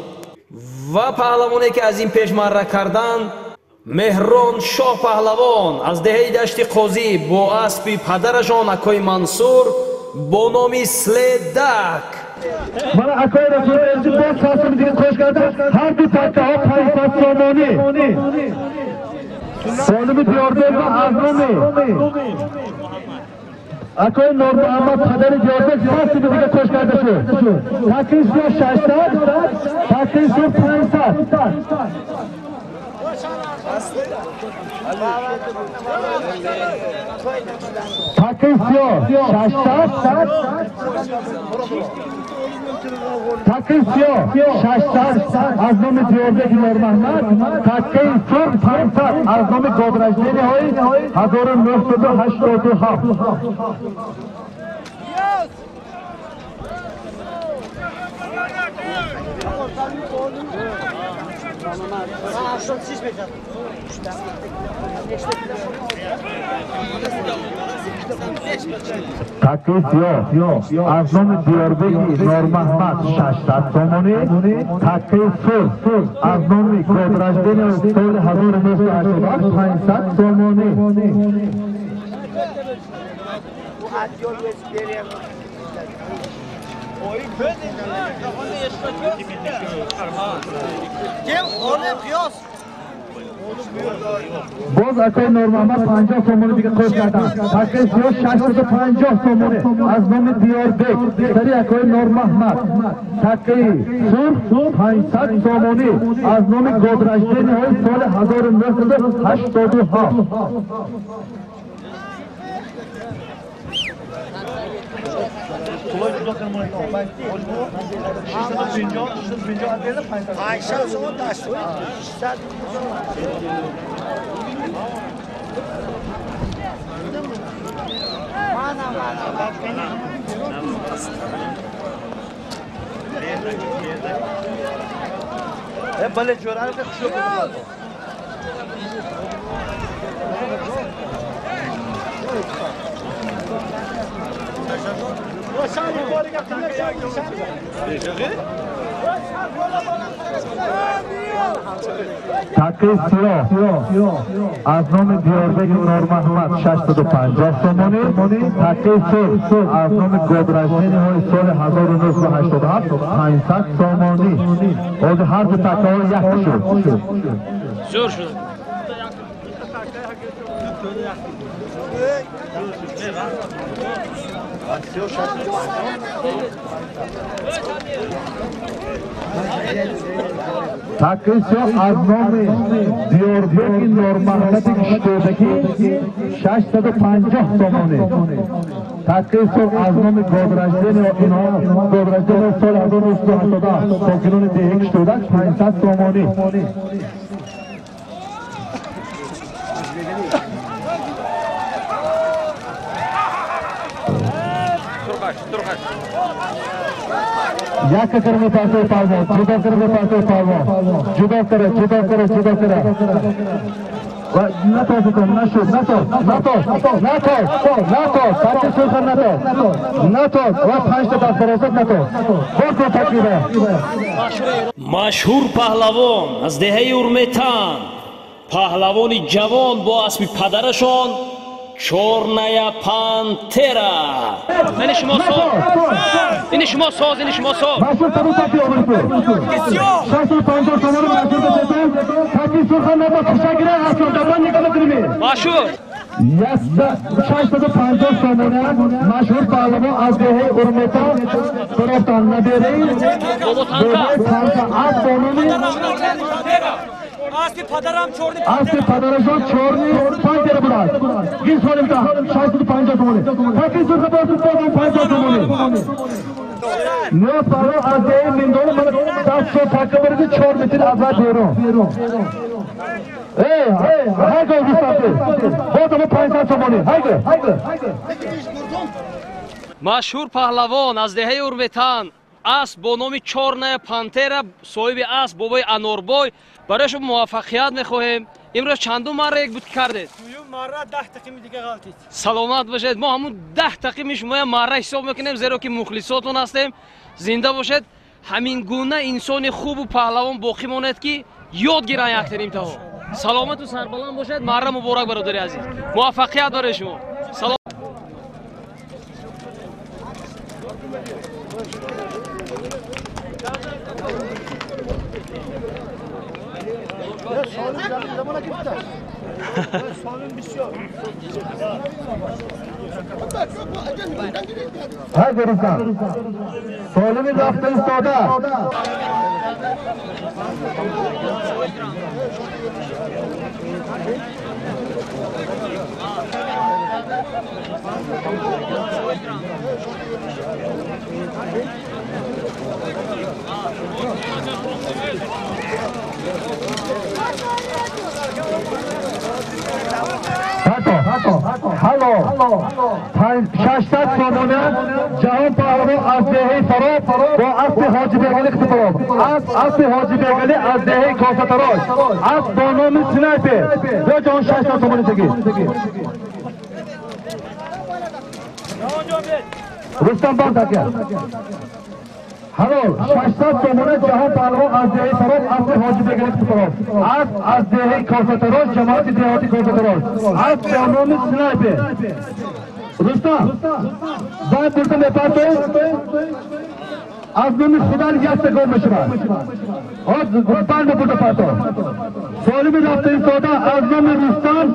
ва паҳлавоне ки аз ин пеш марра карданд Меҳрон шоҳ паҳлавон аз деҳаи Дашти Қозӣ бо аспи падарашон акои Мансур бо номи Следак. Мана акои Расул Элчи боз 100 сомонӣ дига кош карда, ҳар ду таккаҳо 500 сомонӣ. Солими Диёрбек аз номи Акои Нурмуҳаммад падари Диёрбек 100 сум дига кош карда шуд. Такаи сиёҳ 600, такаи сурх 500. Такаи сиёҳ 600, такаи сиёҳ 600 аз номи Диёрбек Нурмуҳаммад, такаи сурх 500 аз номи Годраждениҳои 1987. Такаи сиёҳ аз номи Диёрбек Нурмуҳаммад 600 сомонӣ, такаи сурх аз номи Годраждени соли 1987 500 сомонӣ. Боз акои Нурмуҳаммад 50 сомонӣ дига кош карданд. Такаи сиёҳ 650 сомонӣ аз номи Диёрбек, сари акои Нурмуҳаммад. Такаи сурх 500 сомонӣ аз номи Годраждениҳои соли 1987. Такаи сиёҳ аз номи Диёрбек Нурмуҳаммад 650 сомонӣ, такаи сурх аз номи Годраждениҳои соли 1987 500 сомонӣ. Ҳозир ҳар ду такаҳо як шуд. Зӯр шуд. Такаи сиёҳ аз номи Диёрбеки Нурмуҳаммади Киштодакӣ 650 сомонӣ. Такаи сурх аз номи Годраждени Годраждени соли 1987 сокинони деҳаи Киштодак 500 сомонӣ. Як кар метасой палвон, ҷудо кар метасой палвон, ҷудо кара, ҷудо кара, ҷудо кара. Ва натоситон, нашуд, натос, натос, натос, натос, такаи сурх натос, натос, ва панҷта даст барозад натос. Бор кун такриба. Машҳур паҳлавон аз деҳаи Урметан, паҳлавони ҷавон бо аспи падарашон Чорная пантера. Ини шумо соз. Ини шумо соз, ини шумо соз. Машҳур кадом такаи овард? 650 сомонӣ машҳур бетон. Такаи сурх натос, хушагира асло дабан нигоҳ мекунем. Машҳур 650 сомонӣ машҳур паҳлавон аз деҳаи Урметан тарафтан набераи бобои Танка аз сомонӣ. Аспи падарам чорни Аспи падарашон чорни пантера будааст. Гин солимта 650 сомонӣ. Такаи сурх бозу бозу 50 сомонӣ. Ниёз паҳлавон аз деҳаи Миндолу мана 10 така буриди 4 метр аз вай берун. Эй, ҳайго густафи. Бозу 500 сомонӣ. Ҳайго. Машҳур паҳлавон аз деҳаи Урметан, асп бо номи Чорная пантера, соҳиби асп бобои Анорбой. Барои шумо муваффақият мехоҳем. Имрӯз чандум марра як буд кардед? Дуюм марра, 10 тақими дига ғалтид. Саломат бошед. Мо ҳамун 10 тақими шумоя марра ҳисоб мекунем, зеро ки мухлисотон ҳастем. Зинда бошед. Ҳамин гуна инсони хубу паҳлавон боқӣ монед, ки ёд гиранд яктаримтаҳо. Саломату сарбаланд бошед. Марра муборак, бародари азиз. Муваффақият барои шумо. Салом. Ҳай Рустам. Солими рафта истода. Ҳало 600 сомона Ҷаҳон Паҳлавон аз деҳаи Фароб бо аспи Ҳоҷи Бегалӣ Қитифароб. Аспи Ҳоҷи Бегалӣ аз деҳаи Косатарош. Асп бо номи Снайпер. Бо ҷаҳон 600 сомонӣ тегӣ. Рустам банд ака. Ҳалол 600 сомона Ҷаҳон Паҳлавон аз деҳаи Фароб аспи Ҳоҷи Бегалӣ Қитифароб. Асп аз деҳаи Косатарош, ҷамоати деҳоти Косатарош. Асп бо номи Снайпер. Рустам, зан бурда мепартои, аз номи Худо якта гол мешавад. Банд бурда парто. Солими рафта истода аз номи Рустам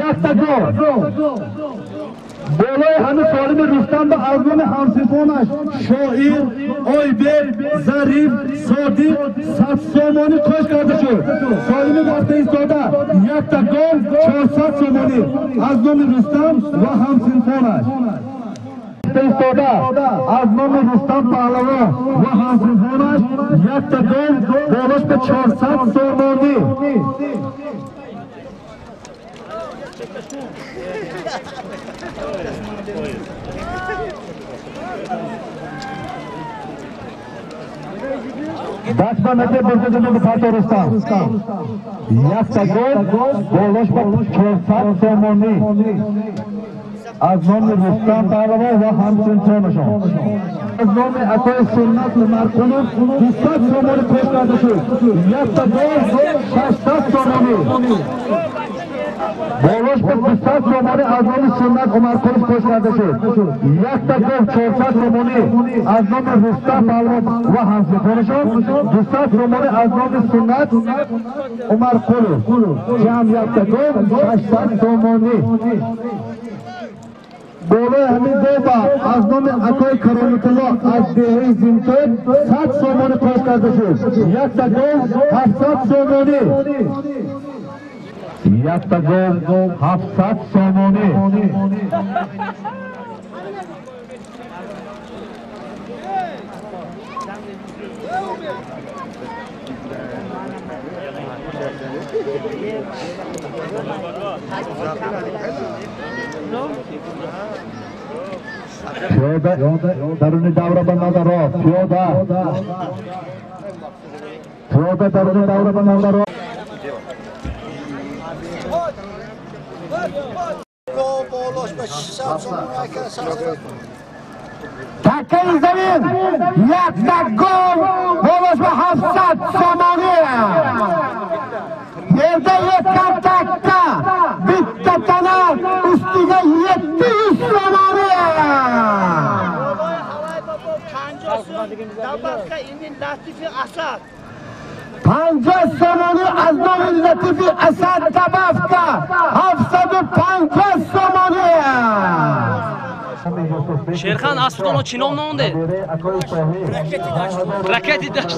якта гол. Болои ҳами солими Рустам ба аз номи ҳамсинфонаш Шоир, Ойбек, Зариф, Содиқ 100 сомонӣ кош карда шуд. Солими рафта истода якта гол 400 сомонӣ аз номи Рустам ва ҳамсинфонаш. Истода аз номи Рустам Паҳлавон ва ҳамсинфонаш якта гол болош ба 400 сомонӣ. Даст ба нате бурда ба парто Рустам. Якта гол болош ба 400 сомонӣ аз номи Рустам Паҳлавон ва ҳамсинфонашон. Аз номи акои Суннат Умарқулов 200 сомонӣ пеш карда шуд. Якта гол 600 сомонӣ. Болош ба 200 сомонӣ аз номи Суннат Умарқулов пеш карда шуд. Якта гол 400 сомонӣ аз номи Рустам Паҳлавон ва ҳамсинфонашон. 200 сомонӣ аз номи Суннат Умарқулов. Ҷамъ якта гол 600 сомонӣ. Болои ҳамин гоба аз номи акои Кароматулло аз деҳаи Зинтон 100 сомонӣ кош карда шуд. Якта гол 700 сомонӣ. Якта гол 700 сомонӣ. Пиёда даруни давра ба назар рост. Пиёда. Пиёда даруни давра ба назар рост. Такаи замин якта гол болош ба 700 сомонӣ. Yerda yetgan takka bitta tana ustiga 700 сомонӣ. 50 сомонӣ аз номи Латифи Асад добавка 750 сомонӣ. Шерхан, аспатонро чӣ ном номдед? Ракети дашт.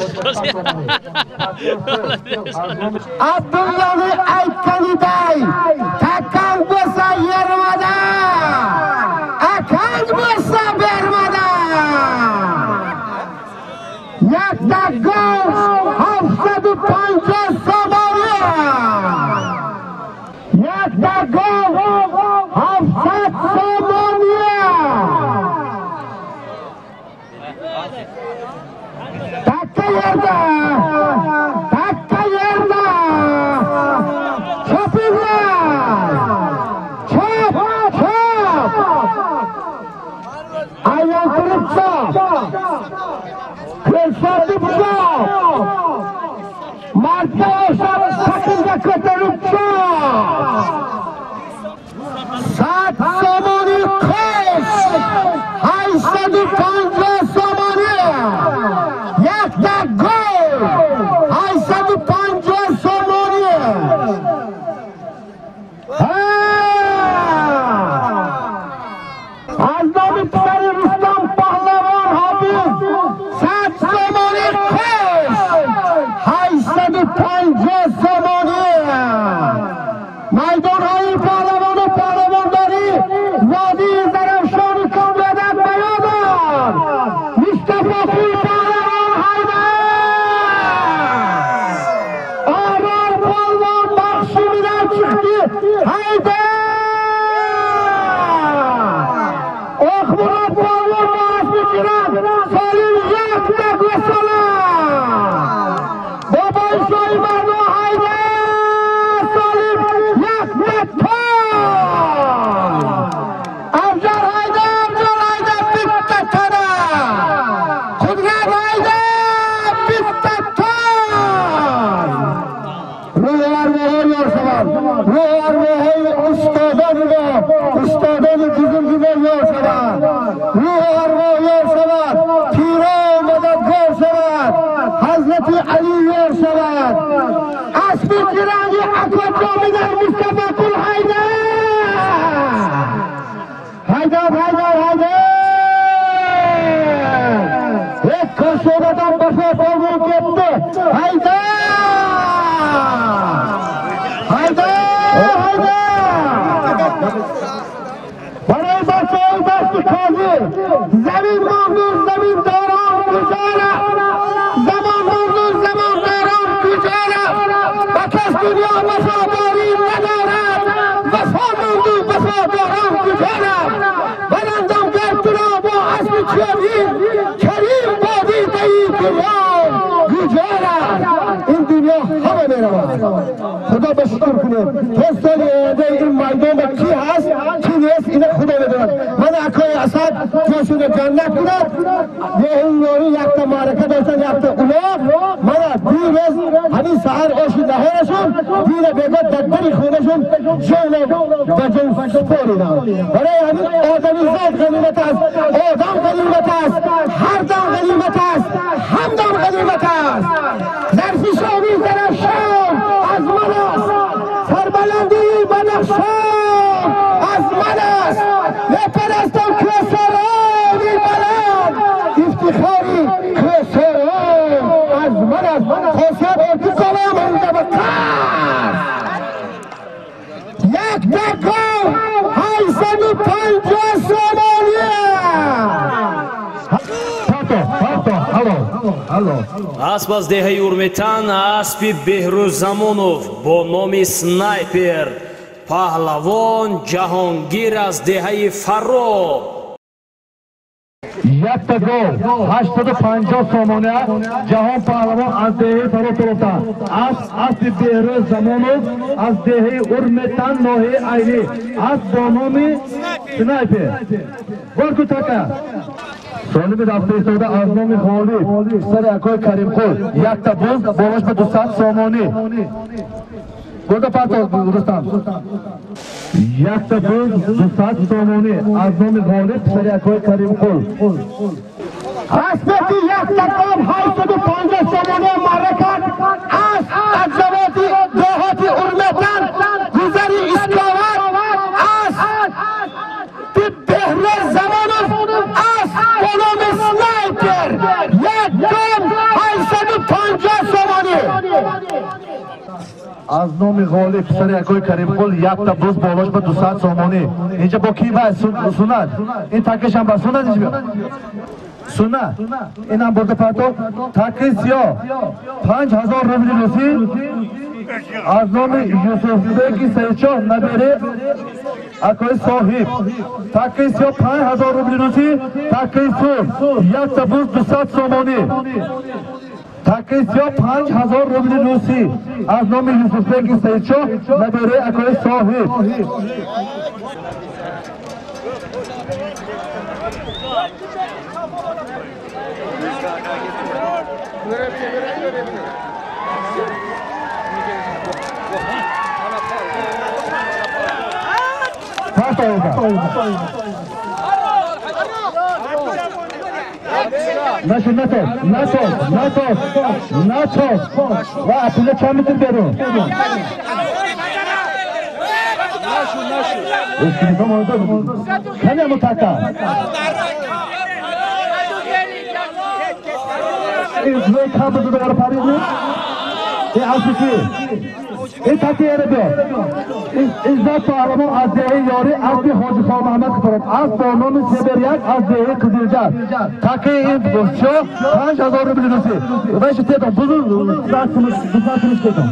Абдуллони aytganiday takang bo'lsa yermada, akang bo'lsa bermada. Yakta gol 750 сомонӣ. Yakta gol 700 сомонӣ. Takka yerda, takka yerda. Chopinglar. Chop, chop. Aylantirib chop. Ko'rsatib chop. Mardga o'xshab taqimga ko'tarib chop. 100 сомонӣ qo'sh. 850 сомонӣ. Якта гол 850 сомонӣ. 100 сомонӣ кош 850 сомонӣ. Майдонҳои паҳлавону паҳлавондорӣ водии Зарафшони Комбедак ба ёд ор. Мустафоқул паҳлавон ҳайда, Орор полвон бахши минан чиқди ҳайда, Оқмурод полвон бо асби ҷиран солим якта гӯсола, Бобои шоҳи мардо ҳайда солим якта той, Абҷар ҳайда, Абҷар ҳайда bitta тана, Қудрат ҳайда bitta той. Рӯҳи арвоҳо ёр шаванд, рӯҳи арвоҳои устодони мо, устодони бузурги мо ёр шаванд, рӯҳи арвоҳ ёр шавад, пирон мададгор шавад, Ҳазрати Алӣ ёр шавад. Асби ҷиранги акоҷомидар Мустафоқул ҳайда, ҳайдар, ҳайдар, ҳайдар. Як кошонадан бафо полвон ketdi. Hayda! Hayda! Hayda! Барои бачаҳои дасти қозӣ замин монду заминдорон куҷо рафт? Замон монду замондорон куҷо рафт? Ба кас дунё вафодорӣ надорад, вафо монду вафодорон куҷо рафт? Баландам гар туро бо асби чобин, Карим бодидаи гирён куҷо рафт? Ин дунё ҳама меравад. Худо ба шукр кунем. То соли оянда ин майдон ба ки ҳаст, ки нест, ина Худо медонад. Ман акои Асад ҷошуна ҷаннат кунад. Деҳи ёрӣ якта маърака доштан, якта улоғ. Мана дирӯз ҳамин саҳар оши наҳорашон, дира бегоҳ дар дари хонашон ҷона ба ҷон супориданд. Барои ҳамин одамизод ғанимат аст, одам ғанимат аст, ҳар дам ғанимат аст, ҳамдам ғанимат аст. Зарфишонии Зарафшон аз ман аст, сарбаландии Бадахшон аз ман аст. Мепарастам кӯҳсорони баланд, ифтихори кӯҳсорон аз ман аст. Хосият ортиқолам ҳамда ба қасд. Як дақиқа 850 сомонӣ. Асп аз деҳаи Урметан, аспи Беҳрӯз Замонов бо номи Снайпер, паҳлавон Ҷаҳонгир аз деҳаи Фаро. Якта гол 850 сомона, Ҷаҳон паҳлавон аз деҳаи Фаро турофта. Асп аспи Беҳрӯз Замонов аз деҳаи Урметан, ноҳияи Айнӣ, асп бо номи Снайпер. Борку така. Солими рафта истода аз номи Ғолиб, писари акои Каримқул, якта буз болош ба 200 сомонӣ. Бурда парто Рустам. Якта буз 200 сомонӣ аз номи Ғолиб, писари акои Каримқул. Асбати якта гов 850 сомонӣ маърака асп аз заводи деҳоти Урметан, гузари Исковар, асп Беҳрӯз Замонов, асп бо номи Снайпер, як гов 850 сомонӣ. Аз номи Ғолиб, писари акои Каримқул, якта буз болош ба 200 сомонӣ. Инҷа бо ки ба суннат? Ин такашам ба суннат инҷа. Суннат. Инам бурда парто. Таки сиёҳ 5000 рубли русӣ аз номи Юсуфбеки Саидшоҳ, набере акои соҳиб. Таки сиёҳ 5000 рубли русӣ, таки сурх якта буз 200 сомонӣ. Таки сиёҳ 5000 рубли русӣ аз номи Юсуфбеки Саидшоҳ, набере акои соҳиб. Нашуд, натоз, натоз, натоз, натоз. Ва апула чанд метр берун? Кане мутака? Ин кам бузу дубора парид? Ин аспи ки? Ин таки эре биё. Иззат паҳлавон аз деҳаи Ёрӣ, аспи Ҳоҷи Холмаҳмад Қифоров, асп бо номи Себер 1 аз деҳаи Қизилҷар. Такаи ин сиёҳ 5000 рубли русӣ. Вайши тетон, бузу 200 сумуш тетон.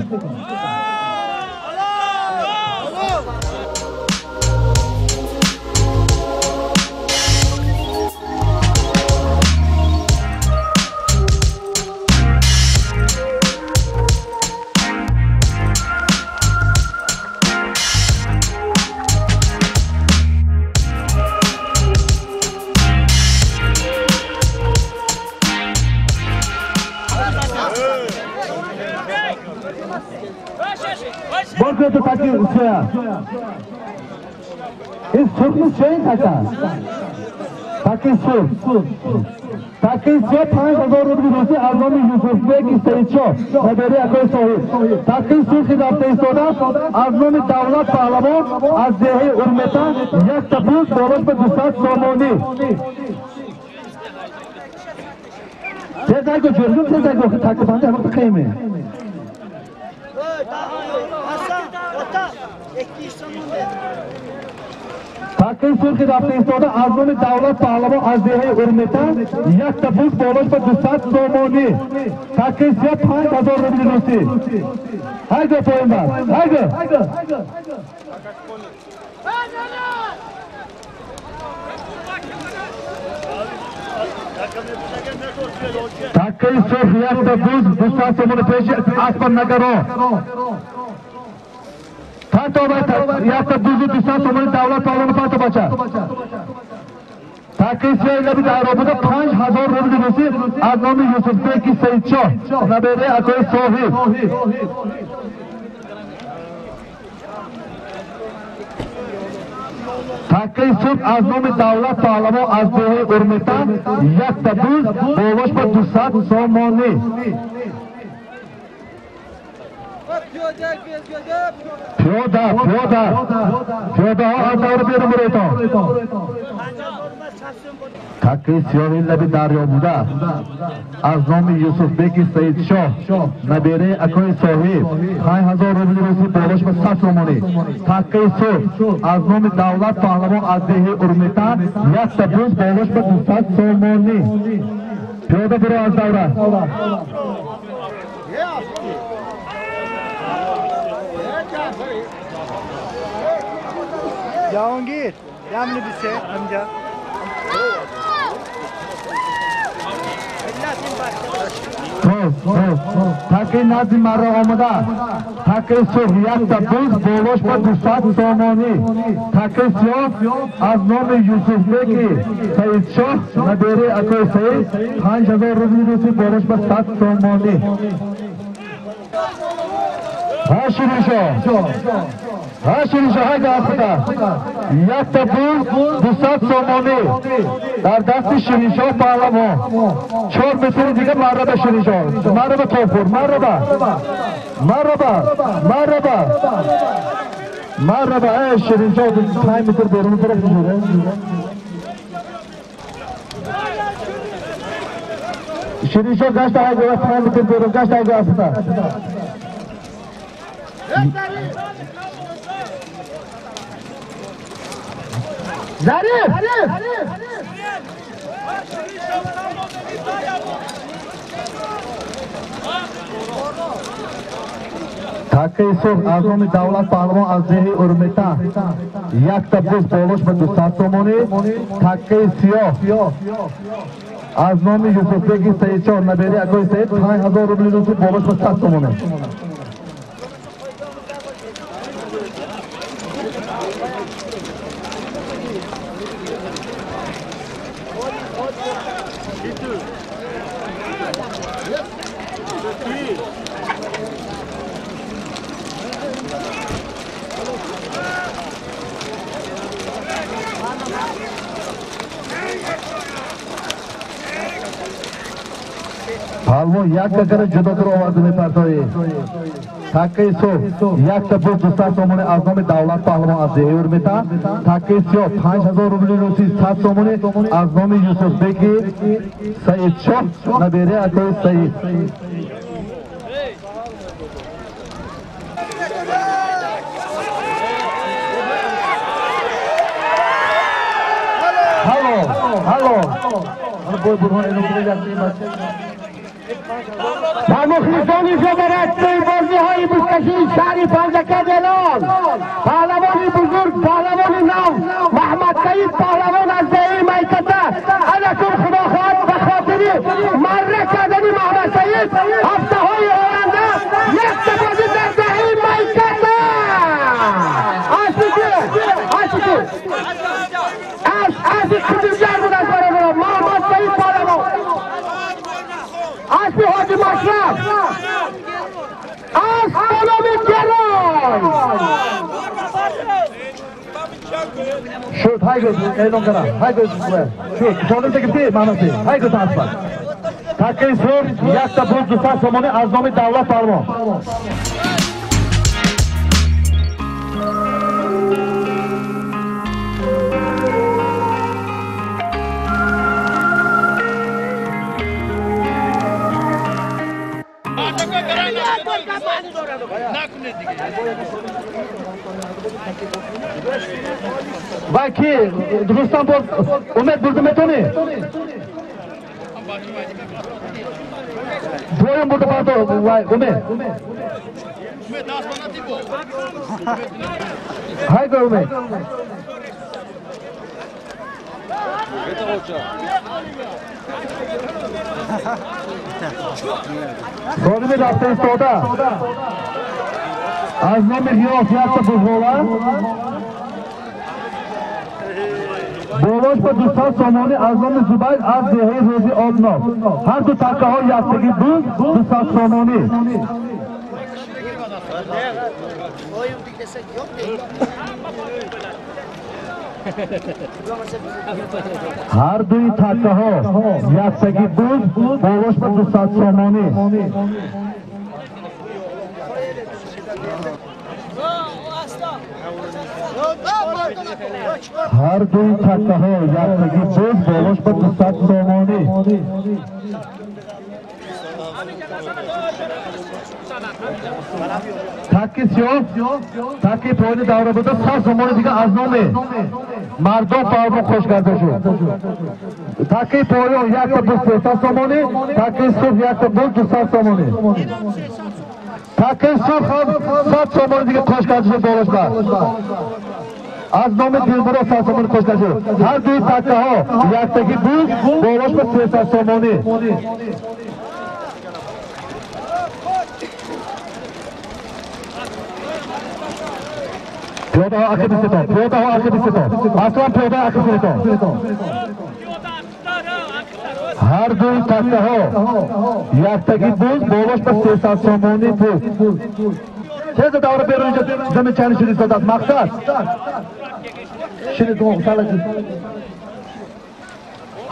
Боркето таки сия. Ин сурхми сиёин така. Таки сурх. Таки сиё 5000 рубли русӣ аз номи Юсуфбеки Саидшоҳ, набераи акои соҳиб. Таки сурхи рафта истода аз номи Давлат паҳлавон аз деҳаи Урмета, якта буз болош ба 200 сомонӣ. Тез айго ҷургум, тез айго таки панҷа ҳамақта қайме. Такаи сурхи рафта истода аз номи Давлат паҳлавон аз деҳаи Урмета, якта буз болош ба 200 сомонӣ. Такаи сиёҳ 5000 рубли русӣ. Ҳайго поин бар, ҳайго. Такаи сурх якта буз 200 сомонӣ, пеши аспа нагаро. Панто якта бузу 200 сомонӣ, Давлат паҳлавон, панто бача. Такаи сиёҳи лаби дарё буда 5000 рубли русӣ аз номи Юсуфбеки Саидшоҳ, набераи акои соҳиб. Такаи сурх аз номи Давлат паҳлавон аз деҳаи Урмета, якта буз болош ба 200 сомонӣ. Пиёда, пиёда, пиёдаҳо аз давра берун биройтон. Такаи сиёҳи лаби дарё буда аз номи Юсуфбеки Саидшоҳ, набераи акои соҳиб, 5000 рубли русӣ болош ба 100 сомонӣ. Такаи сурх аз номи Давлат паҳлавон аз деҳаи Урмета, якта буз болош ба 200 сомонӣ. Пиёда биро аз давра. Jahangir, yamni bise amca. Такаи назди марра омада. Такаи сурх якта буз болош ба 200 сомонӣ. Такаи сиёҳ аз номи Юсуфбеки Саидшоҳ, набераи акои Саид, 5000 рубли русӣ болош ба 100 сомонӣ. Ҳа Шириншоҳ, ҳа Шириншоҳ, ҳайда афта. Якта буз 200 сомонӣ дар дасти Шириншоҳ паҳлавон. 4 метри дига марраба Шириншоҳ, марраба тофур, марраба, марраба, марраба, марраба. Эй Шириншоҳ, 5 метр берун тараф шуд. Шириншоҳ гашта ҳайда, 5 метр берун гашта ҳайда афта. Зариф! Такаи сурх аз номи Давлат паҳлавон аз деҳаи Урмета, якта буз болош ба 200 сомонӣ. Такаи сиёҳ аз номи Юсуфбеки Саидшоҳ, набераи акои Саид, 5000 рубли русӣ болош ба 100 сомонӣ. Палвон як какара ҷудо кара оварда мепартоӣ. Такаи сурх якта буз 200 сомонӣ аз номи Давлат Паҳлавон аз деҳаи Урметан. Такаи сиёҳ 5000 рубли русӣ 100 сомонӣ аз номи Юсуфбеки Саидшоҳ набераи акои Саид. Ҳало, ҳало. با مخلصان فدراسیون بازی‌های بزکشی شهر پنجکند اعلان پهلوان بزرگ پهلوان نو محمد سعید پهلوان از دهه میکته انکم خدا خواهد به خاطر مره کردن محمد سعید هفته های آینده یک بازی در دهه میکته از قدیمگر بود از برادران محمد سعید پهلوان اسب حاجی مشرف از غلام گران شد. های گوز اعلام کردم. های گوز شد. شادم تکفتی محمد سعید. های گوز اسب такаи сурх якта буз 200 сомонӣ аз номи Давлат Паҳлавон. Ва ки Рустам боз Умед бурда метонӣ? Двоем бурда парто вай Умед. Ҳай го Умед. Ғолиби рафта истода аз номи Ғиёс якта бузғола болош ба 200 сомонӣ аз номи Зубайр аз деҳаи Рӯзи Обноб. Ҳар ду такаҳо яктагӣ буз 200 сомонӣ. Ҳар дуи такаҳо яктагӣ буз болош ба 200 сомонӣ. Ҳар дуи такаҳо яктагӣ буз болош ба 200 сомонӣ. Таки сиёҳ таки поёни давра буда 100 сомонӣ дига аз номи мардон паҳлавон хуш карда шуд. Таки поён якта буз 300 сомонӣ, таки сурх якта буз 200 сомонӣ. Таки сурх ҳам 100 сомонӣ дига хуш карда шуд болош ба. Аз номи Дилмурод 100 сомонӣ хуш карда шуд. Ҳар дуи такаҳо яктагӣ буз болош ба 300 сомонӣ. Пиёдаҳо ақиб истетон, пиёдаҳо ақиб истетон, аслан пиёда ақиб истетон. Ҳар дуи такаҳо яктагӣ буз болош ба 300 сомонӣ буз. Теза давра берун инҷа замин чани шуд истодааст. Мақсад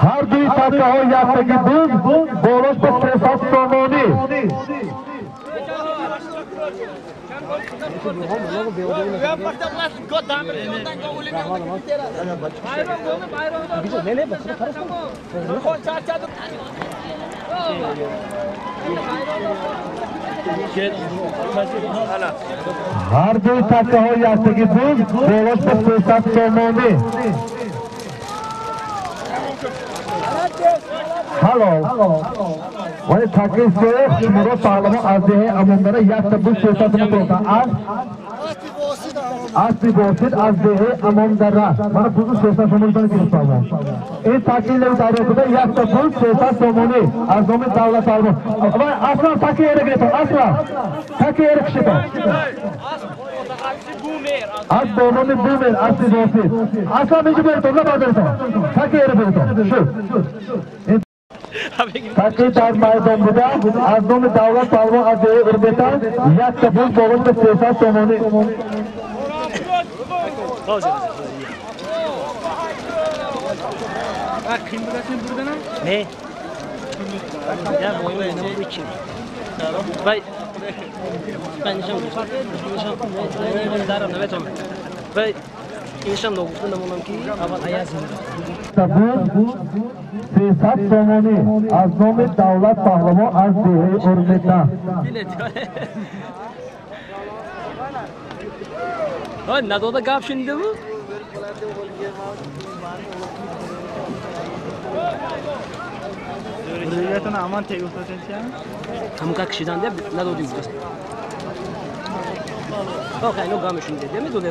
ҳар дуи такаҳо яктагӣ буз болош ба 300 сомонӣ. Ҳар дуи такаҳо яктагӣ буз болош ба 300 сомонӣ. Ҳалол. Вале такаи сиёҳ Хушмурод паҳлавон аз деҳаи Амондара якта буз 300 сомон фурӯхта. Аз аспи Восит аз деҳаи Амондара. Мана бузу 300 сомонӣ гирифт паҳлавон. Ин такаи леви давра буда якта буз 300 сомонӣ аз номи Давлат паҳлавон. Аслан такаи эра гирифтон. Аслан такаи эра кишитон. Аз бо номи Бумер аспи Восит. Аслан инҷо беритон, набардоритон. Такаи эра беритон. Шуд. Таки дар майдон буда аз номи Давлат паҳлавон аз деҳаи Урметан якта буз болош ба 300 сомонӣ. Сесад сомонӣ аз номи Давлат Паҳлавон аз деҳаи Урметан. Надода гап шунидиму? Ҳамка кишиданда надодим. Ино гап шуниде, медоде.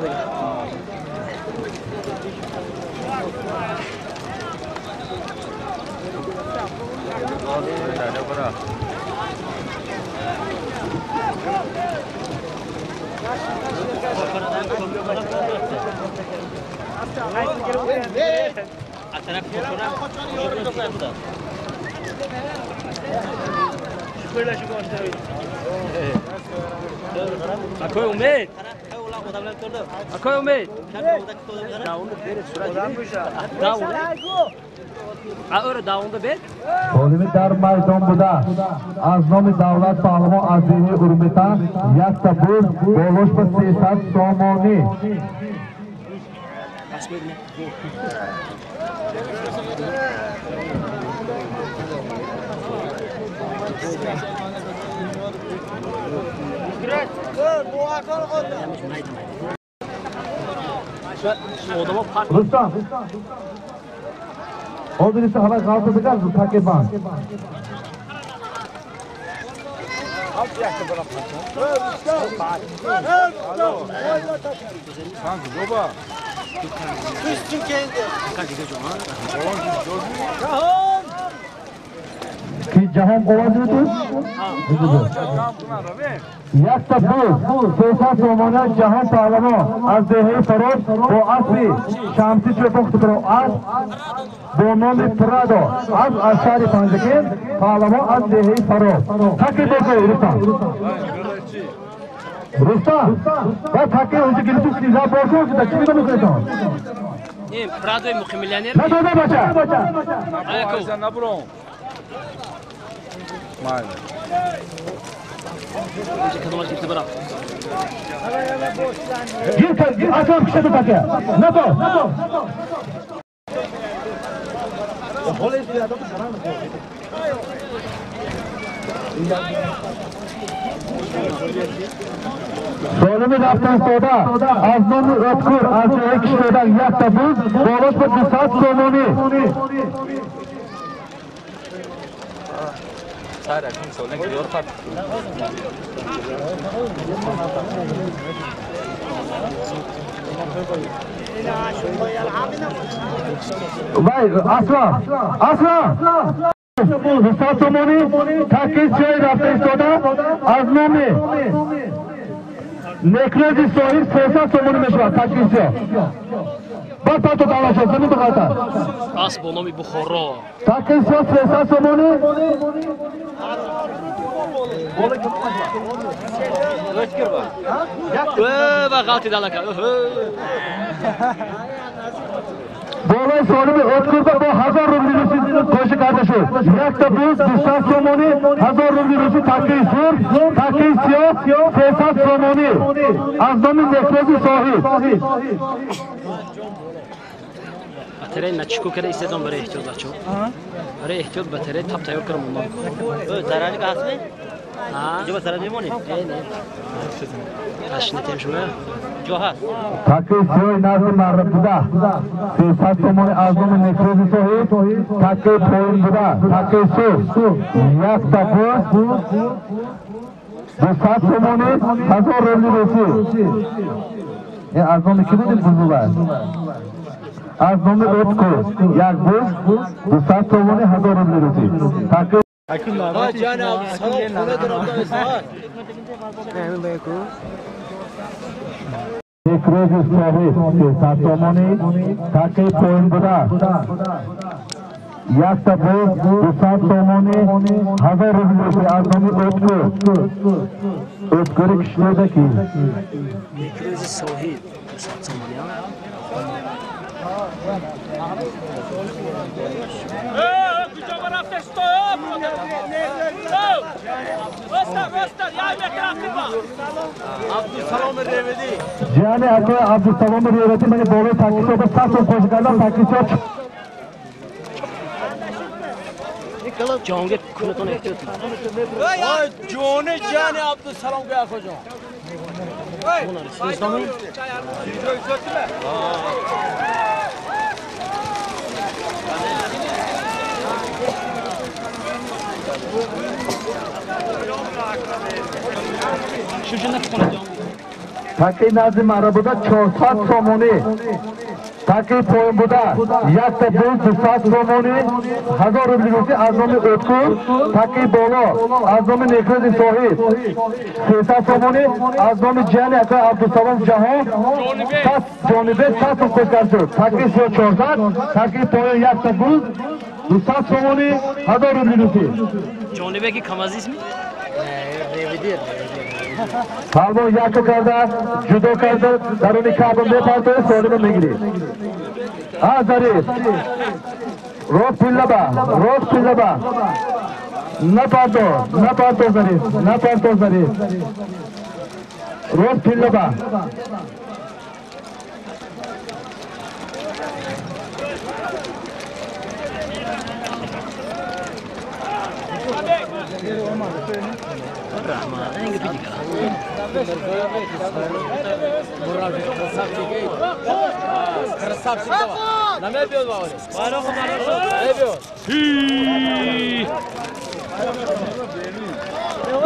Акой Умед! Акой Умед! Толиби дар майдон буда аз номи Давлат Паҳлавон аз деҳаи Урметан якта буз болош ба 300 сомонӣ. Рустам, ҳозир иса ҳама ғалтадагар такебан. Ки ҷаҳон овози ту? Якта буз 300 сомона ҷаҳон паҳлавон аз деҳаи Фарод бо аспи Шамсӣ чӯпохтро асп бо номи Прадо аз шаҳри Панҷакент, паҳлавон аз деҳаи Фарод. Таки бокой Рустам. Рустам, ба таки онҷо гирифту сиза бошо, ки чӣ мекунед? Не, Прадои муқиммиллионер. Надода бача. Наброн. Гир, аслан кишаду таке. Надо. Солими рафтанстода аз номи Өткүр аз ҷои киштодан якта буз болош ба 200 сомонӣ. Вай, Аслан, Аслан! 200 сомонӣ таки ҷои рафта истода аз номи Некрози соҳиб 300 сомонӣ мешавад таки ҷо. Баъд пато давлат шуд, замин бихата. Асп бо номи Бухоро. Таки ҷо 300 сомонӣ. Ва ғалти далака. Болои солими Өткүрда бо 1000 рубли русӣ коши карда шуд. Якта буз 200 сомонӣ, 1000 рубли русӣ таки сурх, таки сиёҳ 300 сомонӣ аз номи Некрози соҳиб. Батарея начико карда истедон барои эҳтиёт бачо. Барои эҳтиёт батарея тап тайёр кардам мондам. Зарарник ҳастми? Ҷоба зарар мемонӣ? Не, не. Ташнитем шумо? Ҷо ҳаст. Таки сиёҳи назди марра буда 300 сомонӣ аз номи Некрози соҳиб, таки поин буда, таки сурх якта буз 200 сомонӣ, 1000 рубли русӣ. Аз номи ки будем бузува? Аз номи Өткүр як буз 200 сомонӣ, 1000 рубли русӣ. Таки Некрози соҳиб 300 сомонӣ, таки поин буда якта буз 200 сомонӣ, 1000 рубли русӣ аз номи Өткүр. Өткүри кишлода ки? Некрози соҳиб 200 сомонӣ. Ҷияни акои Абдусалом Реведӣ мани болои такисиё ба 100 сом қош кардан, такисиё Ҷонгир кунатон эҳтиёт. Ой ҷони ҷияни Абдусалом гӯя ако ҷон. Таки назди мара буда 400 сомонӣ. Таки поён буда якта буз 200 сомонӣ, 1000 рубли русӣ аз номи O'ткур. Таки боло аз номи Некрӯзи соҳиб 300 сомонӣ, аз номи ҷияни акои Абдусалом Ҷаҳон Ҷонибек 100 сом қош кард шуд. Таки сиё 400, таки поён якта буз 200 сомонӣ, 1000 рубли русӣ. Ҷонибеки камазист ми? Палвон яко карда, ҷудо карда, даруни каъба мепартояд, солима мегирӣ. А Зариф, рост пиллаба, рост пиллаба. Напарто, напарто Зариф, напарто Зариф. Рост пиллаба.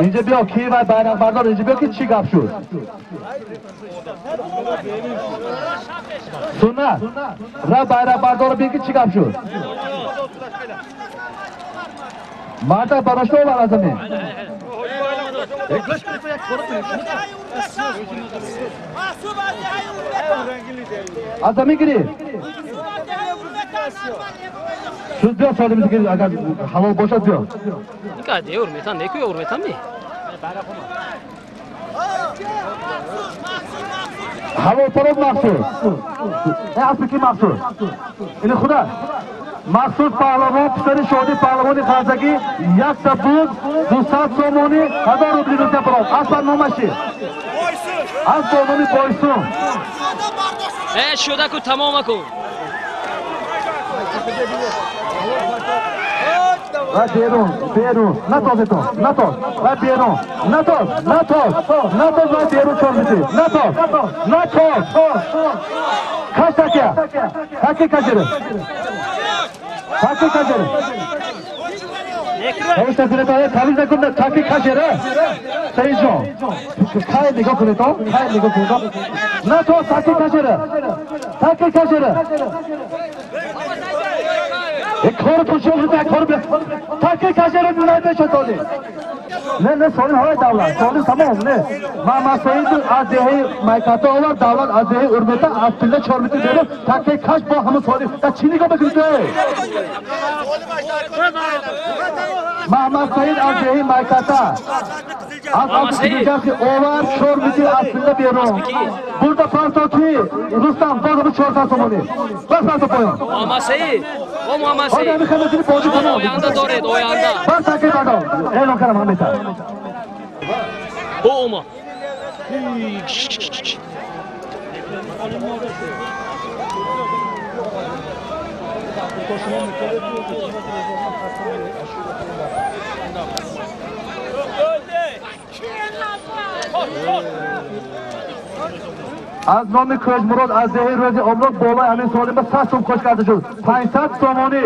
اینجا بیا کی و بیرق بردار، اینجا بیا که چی گپ شد. سنت را بیرق بردار بیا که چی گپ شد. مرد براش رو بر زمین. از زمین گیری. شد بیا سالم دیگه اگر حلال باشد بیا. اینکه اورمیتان نیکوی اورمیتان می. حلال طرف مقصود. ای اصلی کی مقصود؟ این خدا. مقصود پهلوان پسر شادی پهلوانی خرزگی یک بود 200 سومونی 1000 روبلی روسیه پراد. اصلا نامشی از با نامی بایسون. ای شده کو تمام کو. و بیرون بیرون نتاز تو نتاز و بیرون نتاز نتاز نتاز و بیرون چور میتی نتاز نتاز کش تکیه تکیه کجره تاکی کجره توش نکنه تا تمیز نکنه تاکی کجره سعید جان کای نگاه کنه تو کای نگاه کنه تو نه تو تاکی کجره تاکی کجره یک کار تو چه شده کار بیا تاکی کجره نه بشه تازه نه نه سالم های دولت سالم تمام نه ما سعید از دهه مایکاتا آور دولت از دهه ارمتا از پله 4 متر بیرون تاکی کش با همه سالم تا چی نگاه بکنید محمد سعید از دهه مایکاتا از پله آور 4 متر از پله بیرون برده پارتا کی رستم باز 400 سومانی بس پارتا پایان محمد سعید او محمد سعید оянда доред оянда бас таки бардор эълон кардам ҳамета бо ома аз номи Кӯшмурод аз деҳаи Рӯзи Обнок болои ҳамин солима 100 сом қош карда шуд. 500 сомонӣ.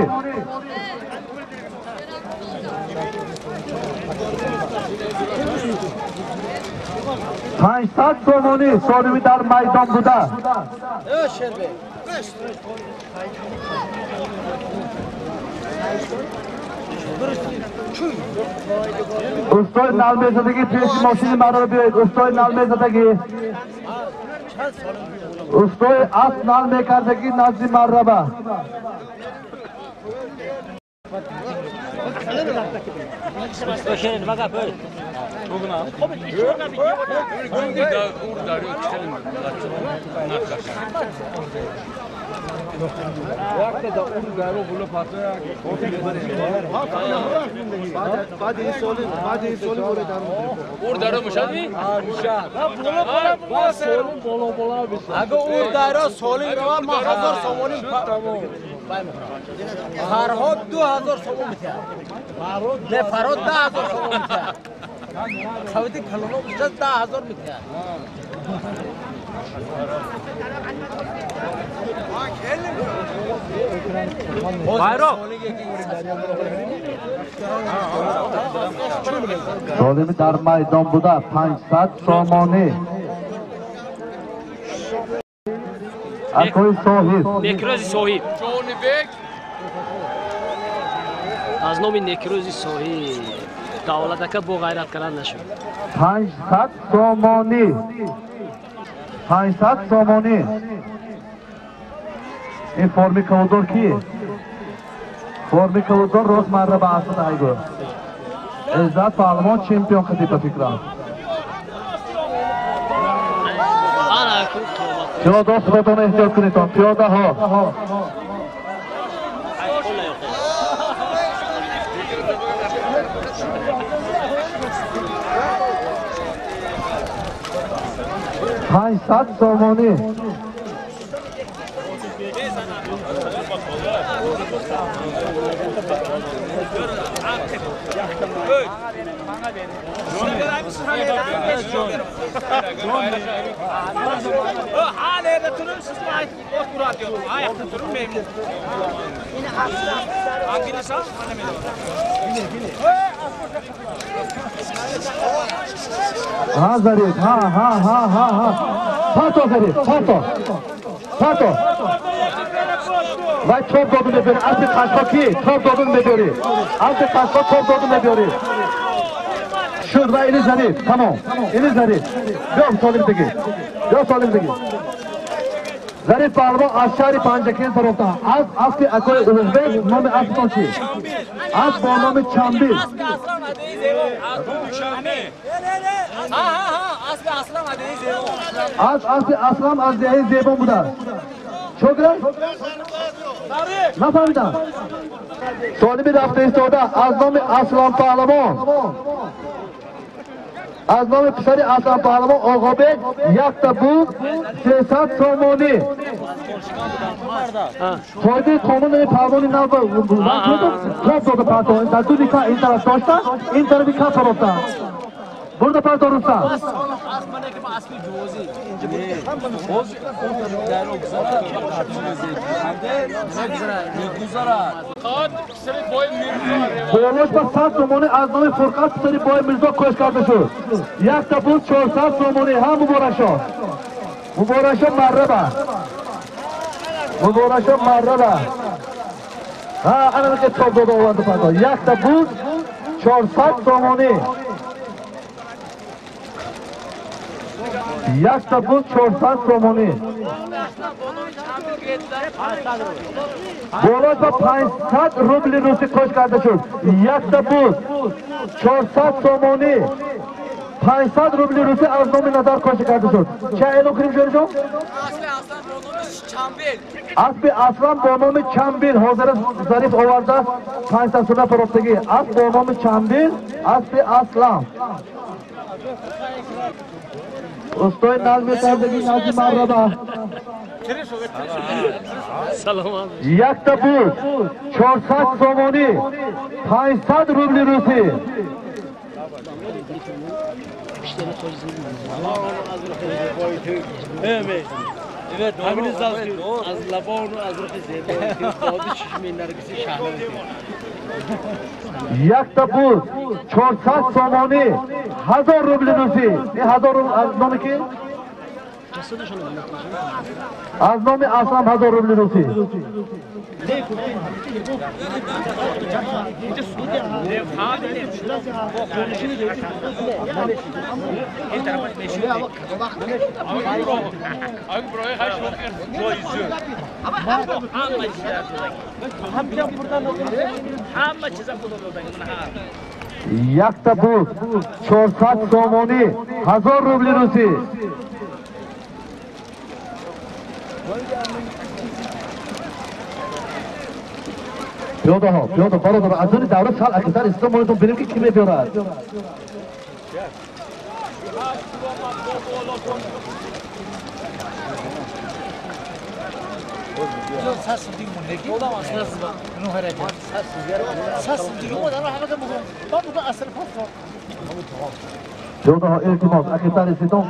500 сомонӣ солими дар майдон буда. Устои налмезадагӣ пеши мошини маро биёед. Устои налмезадагӣ. Устои асп нал мекардагӣ назди марраба. Фарҳод 2000 сомон митя. Не Фарҳод 10000 сомон митя. Қавити калоно бишад 10000 митя. Солими дар майдон буда 500 сомонӣ. Акои соҳиб. Некрӯзи соҳиб. Аз номи Некрӯзи соҳиб давлатака бо ғайрат кардан нашуд. 500 сомонӣ. 500 сомонӣ. Ин форми кавудор ки? Форми кавудор рӯзмарра ба асл айгӯ. Иззат паҳлавон чемпион қадӣ ба фикрам. Пиёда худатон эҳтиёт кунедон, пиёдаҳо. 500 сомонӣ. ها Зариф, ҳа ҳа ҳа ҳа ҳа. Пато Зариф, пато. Пато. Вай топ доду мебиёри, аспи қашқо ки? Топ доду мебиёри. Аспи қашқо топ доду мебиёри. Шуд ва ини Зариф, тамом. Ини Зариф. Биё солим диги. Биё солим диги. Зариф паҳлавон аз шаҳри Панҷакент тарофта. Аз аспи акои Улуғбек, номи аспатон чи? Асп бо номи Чамбил. Аз аспи Аслам аз деҳаи Зебон будааст. Чо гирад? Нафаҳмидам. Солими рафта истода аз номи Аслам паҳлавон. Аз номи писари Аслам паҳлавон Оғобек якта буд 300 сомонӣ. Фоидаи қонун паҳлавони нав топ дода парто. Дар ду ника ин тараф дошта, ин тарафи кап фарофта. Бурда парто Рустам. Болош ба 100 сомонӣ аз номи Фурқат писари Бой Мирзо кӯш карда шуд. Якта буд 400 сомонӣ. Ҳа муборакшо. Муборакшо марраба. Муборакшо марраба. Ҳа ана ки топ дода оварда парто. Якта буд 400 сомонӣ. Якта буд 400 сомонӣ. Болош ба 500 рубли русӣ кӯш карда шуд. Якта буд 400 сомонӣ. 500 рубли русӣ аз номи Назар кӯш карда шуд. Ча эълон кунем ҷонҷон? Аспи Аслам бо номи Чамбил ҳозир Зариф овардааст 500 сомона фарофтагӣ. Асп бо номи Чамбил, аспи Аслам. Устои назми кардагӣ назми марраба. Якта буд 400 сомонӣ, 500 рубли русӣ. Якта буд 400 сомонӣ, 1000 рубли русӣ. Ин 1000 рубл аз номи ки? Аз номи Аслам 1000 рубли русӣ. Якта буд 400 сомонӣ, 1000 рубли русӣ. Пиёдаҳо, пиёда бародар, аз они давра сал аксар ислом монетон бинем ки ки мебиёрад. Пиёдаҳо илтимос, аксар ислом.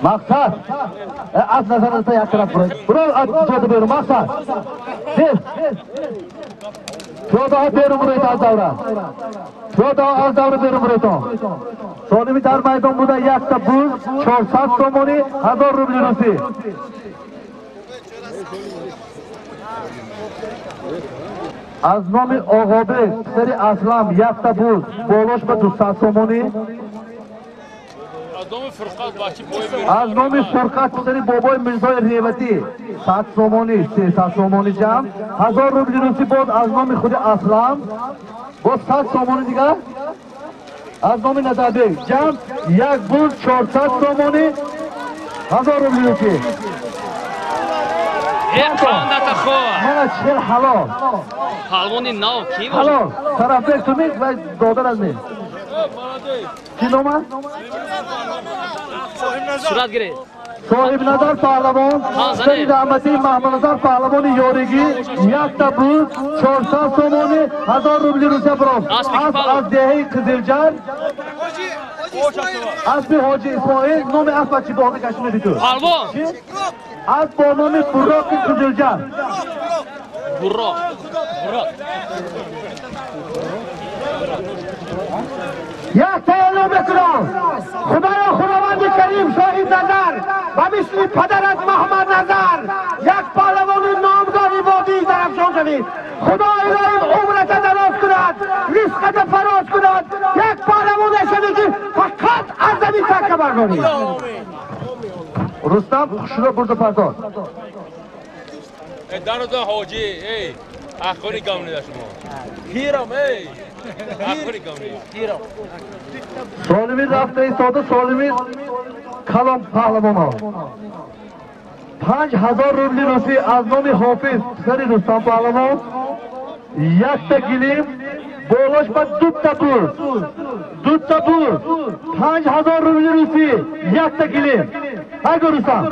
Мақсад аз назарата як тараф буред. Буров аз пиёда берун мақсад. Тез. Пиёдаҳо берун буред аз давра. Пиёдаҳо аз давра берун буредон. Солими дар майдон буда якта буз 400 сомонӣ 1000 рубли русӣ. Аз номи Оғобек писари Аслам якта буз болош ба 200 сомонӣ. Аз номи Фурқат писари бобои Мирзои Реватӣ 100 сомонӣ, 300 сомонӣ ҷамъ, 1000 рубли русӣ боз аз номи худи Аслам боз 100 сомонӣ дигар аз номи Назарбек ҷамъ як буз 400 сомонӣ 1000 рубли русӣ. Мана чил ҳалол. Палвони нав ки бошад? Ҳалол. Тарафбек ту мег ва додар аз мен. Чӣ ном аст? Сурат гиред. Соҳибназар паҳлавон, писари раҳматии Маҳмадназар паҳлавони ёригӣ якта буз 400 сомонӣ 1000 рубли русия буров. Асп аз деҳаи Қизилҷар. Аспи Ҳоҷи Исмоил номи аспа чӣ боғи кашидади ту? Палвон. Асп бо номи Бурроқи Қизилҷар. Бурроқ. Бурроқ. Як таъаллум мекунам. Худоё Худованди Карим шоҳид назар ва мисли падарат Маҳмад Назар як паҳлавони номдори водии Зарафшон шавед. Худо илоҳим умрата дароз кунад, ризқата фароз кунад. Як паҳлавоне шавед ки фақат аз замин такка бардоред. Рустам хушро бурда пардоз. Дароза ҳоҷӣ, эй, ахбори гамнида шумо. Пирам, эй. Ахбори гамни. Пирам. Солими рафта истода, солими калом паҳлавонҳо. 5000 рубли русӣ аз номи Ҳофиз писари Рустам паҳлавон, якта гилим болош ба дута буз. Дута буз. 5000 рубли русӣ, якта гилим. Ҳайго Рустам.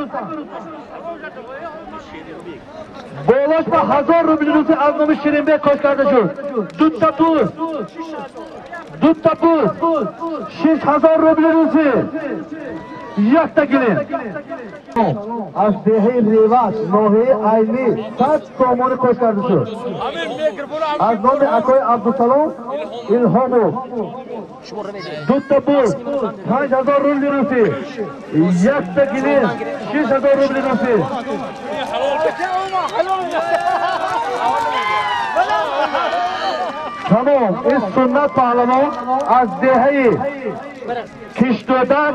Болош ба 1000 рубли русӣ аз номи Ширинбек кош карда шуд. Дута буз. Дута буз. 6000 рубли русӣ. Якта гилим. Аз деҳаи Реват, ноҳияи Айнӣ 100 сомонӣ кош карда шуд. Аз номи акои Абдусалом Илҳомов. Дута буз 5000 рубли русӣ. Якта гилим 6000 рубли русӣ. Тамом, ин суннат паҳлавон аз деҳаи Киштодар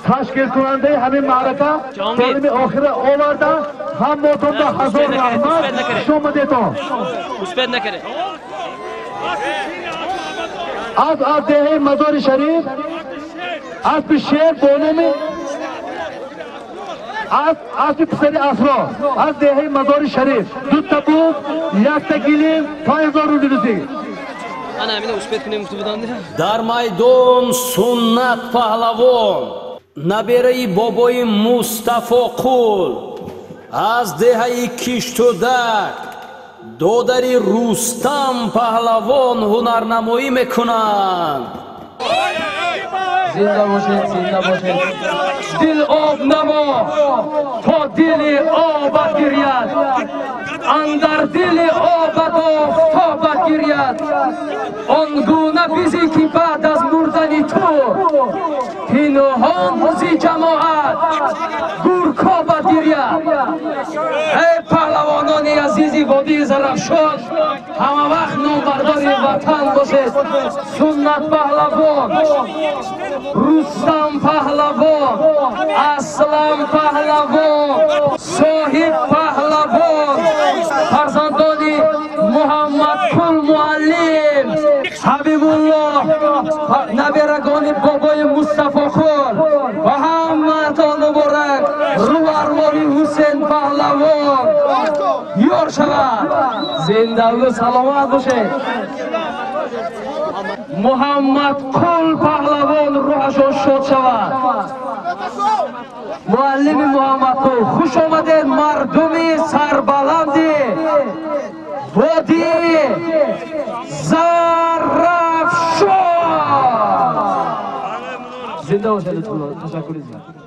ташкилкунандаи ҳамин маърака солими охира оварда ҳаммотон ба ҳазор раҳмат хуш омадетон. Аз деҳаи Мазори Шариф аспи шер бо номи аспи писари Асро аз деҳаи Мазори Шариф дута буз, якта гилим, 5000 рубли русӣ. Дар майдон Суннат паҳлавон, набераи бобои Мустафо Қул аз деҳаи Киштудак, додари Рустам паҳлавон ҳунарнамоӣ мекунанд. Зинда бошед, зинда бошед. Дил об намо, то дили обат гиряд. Андар дили обат офтобат гиряд. Он гуна бизи ки баъд аз мурдани ту пинҳон зи ҷамоат гуркобат гиряд. Эй паҳлавонони азизи водии Зарафшон, ҳама вақт номбардори ватан бошед. Суннат паҳлавон, Рустам паҳлавон, Аслам паҳлавон, Соҳиб паҳлавон, фарзандони Муҳаммадқул муаллим, Ҳабибуллоҳ, наберагони бобои Мустафоқул ва ҳамаатон муборак. Рӯҳ арвоҳи Ҳусен паҳлавон ёр шавад. Зиндаву саломат бошед. Муҳаммадқул паҳлавон рӯҳашон шод шавад. Муаллими Муҳаммадқул, хуш омадед, мардуми сарбаланди водии Зарафшон. Зинда бошед, лутфулло, ташаккури зиёд.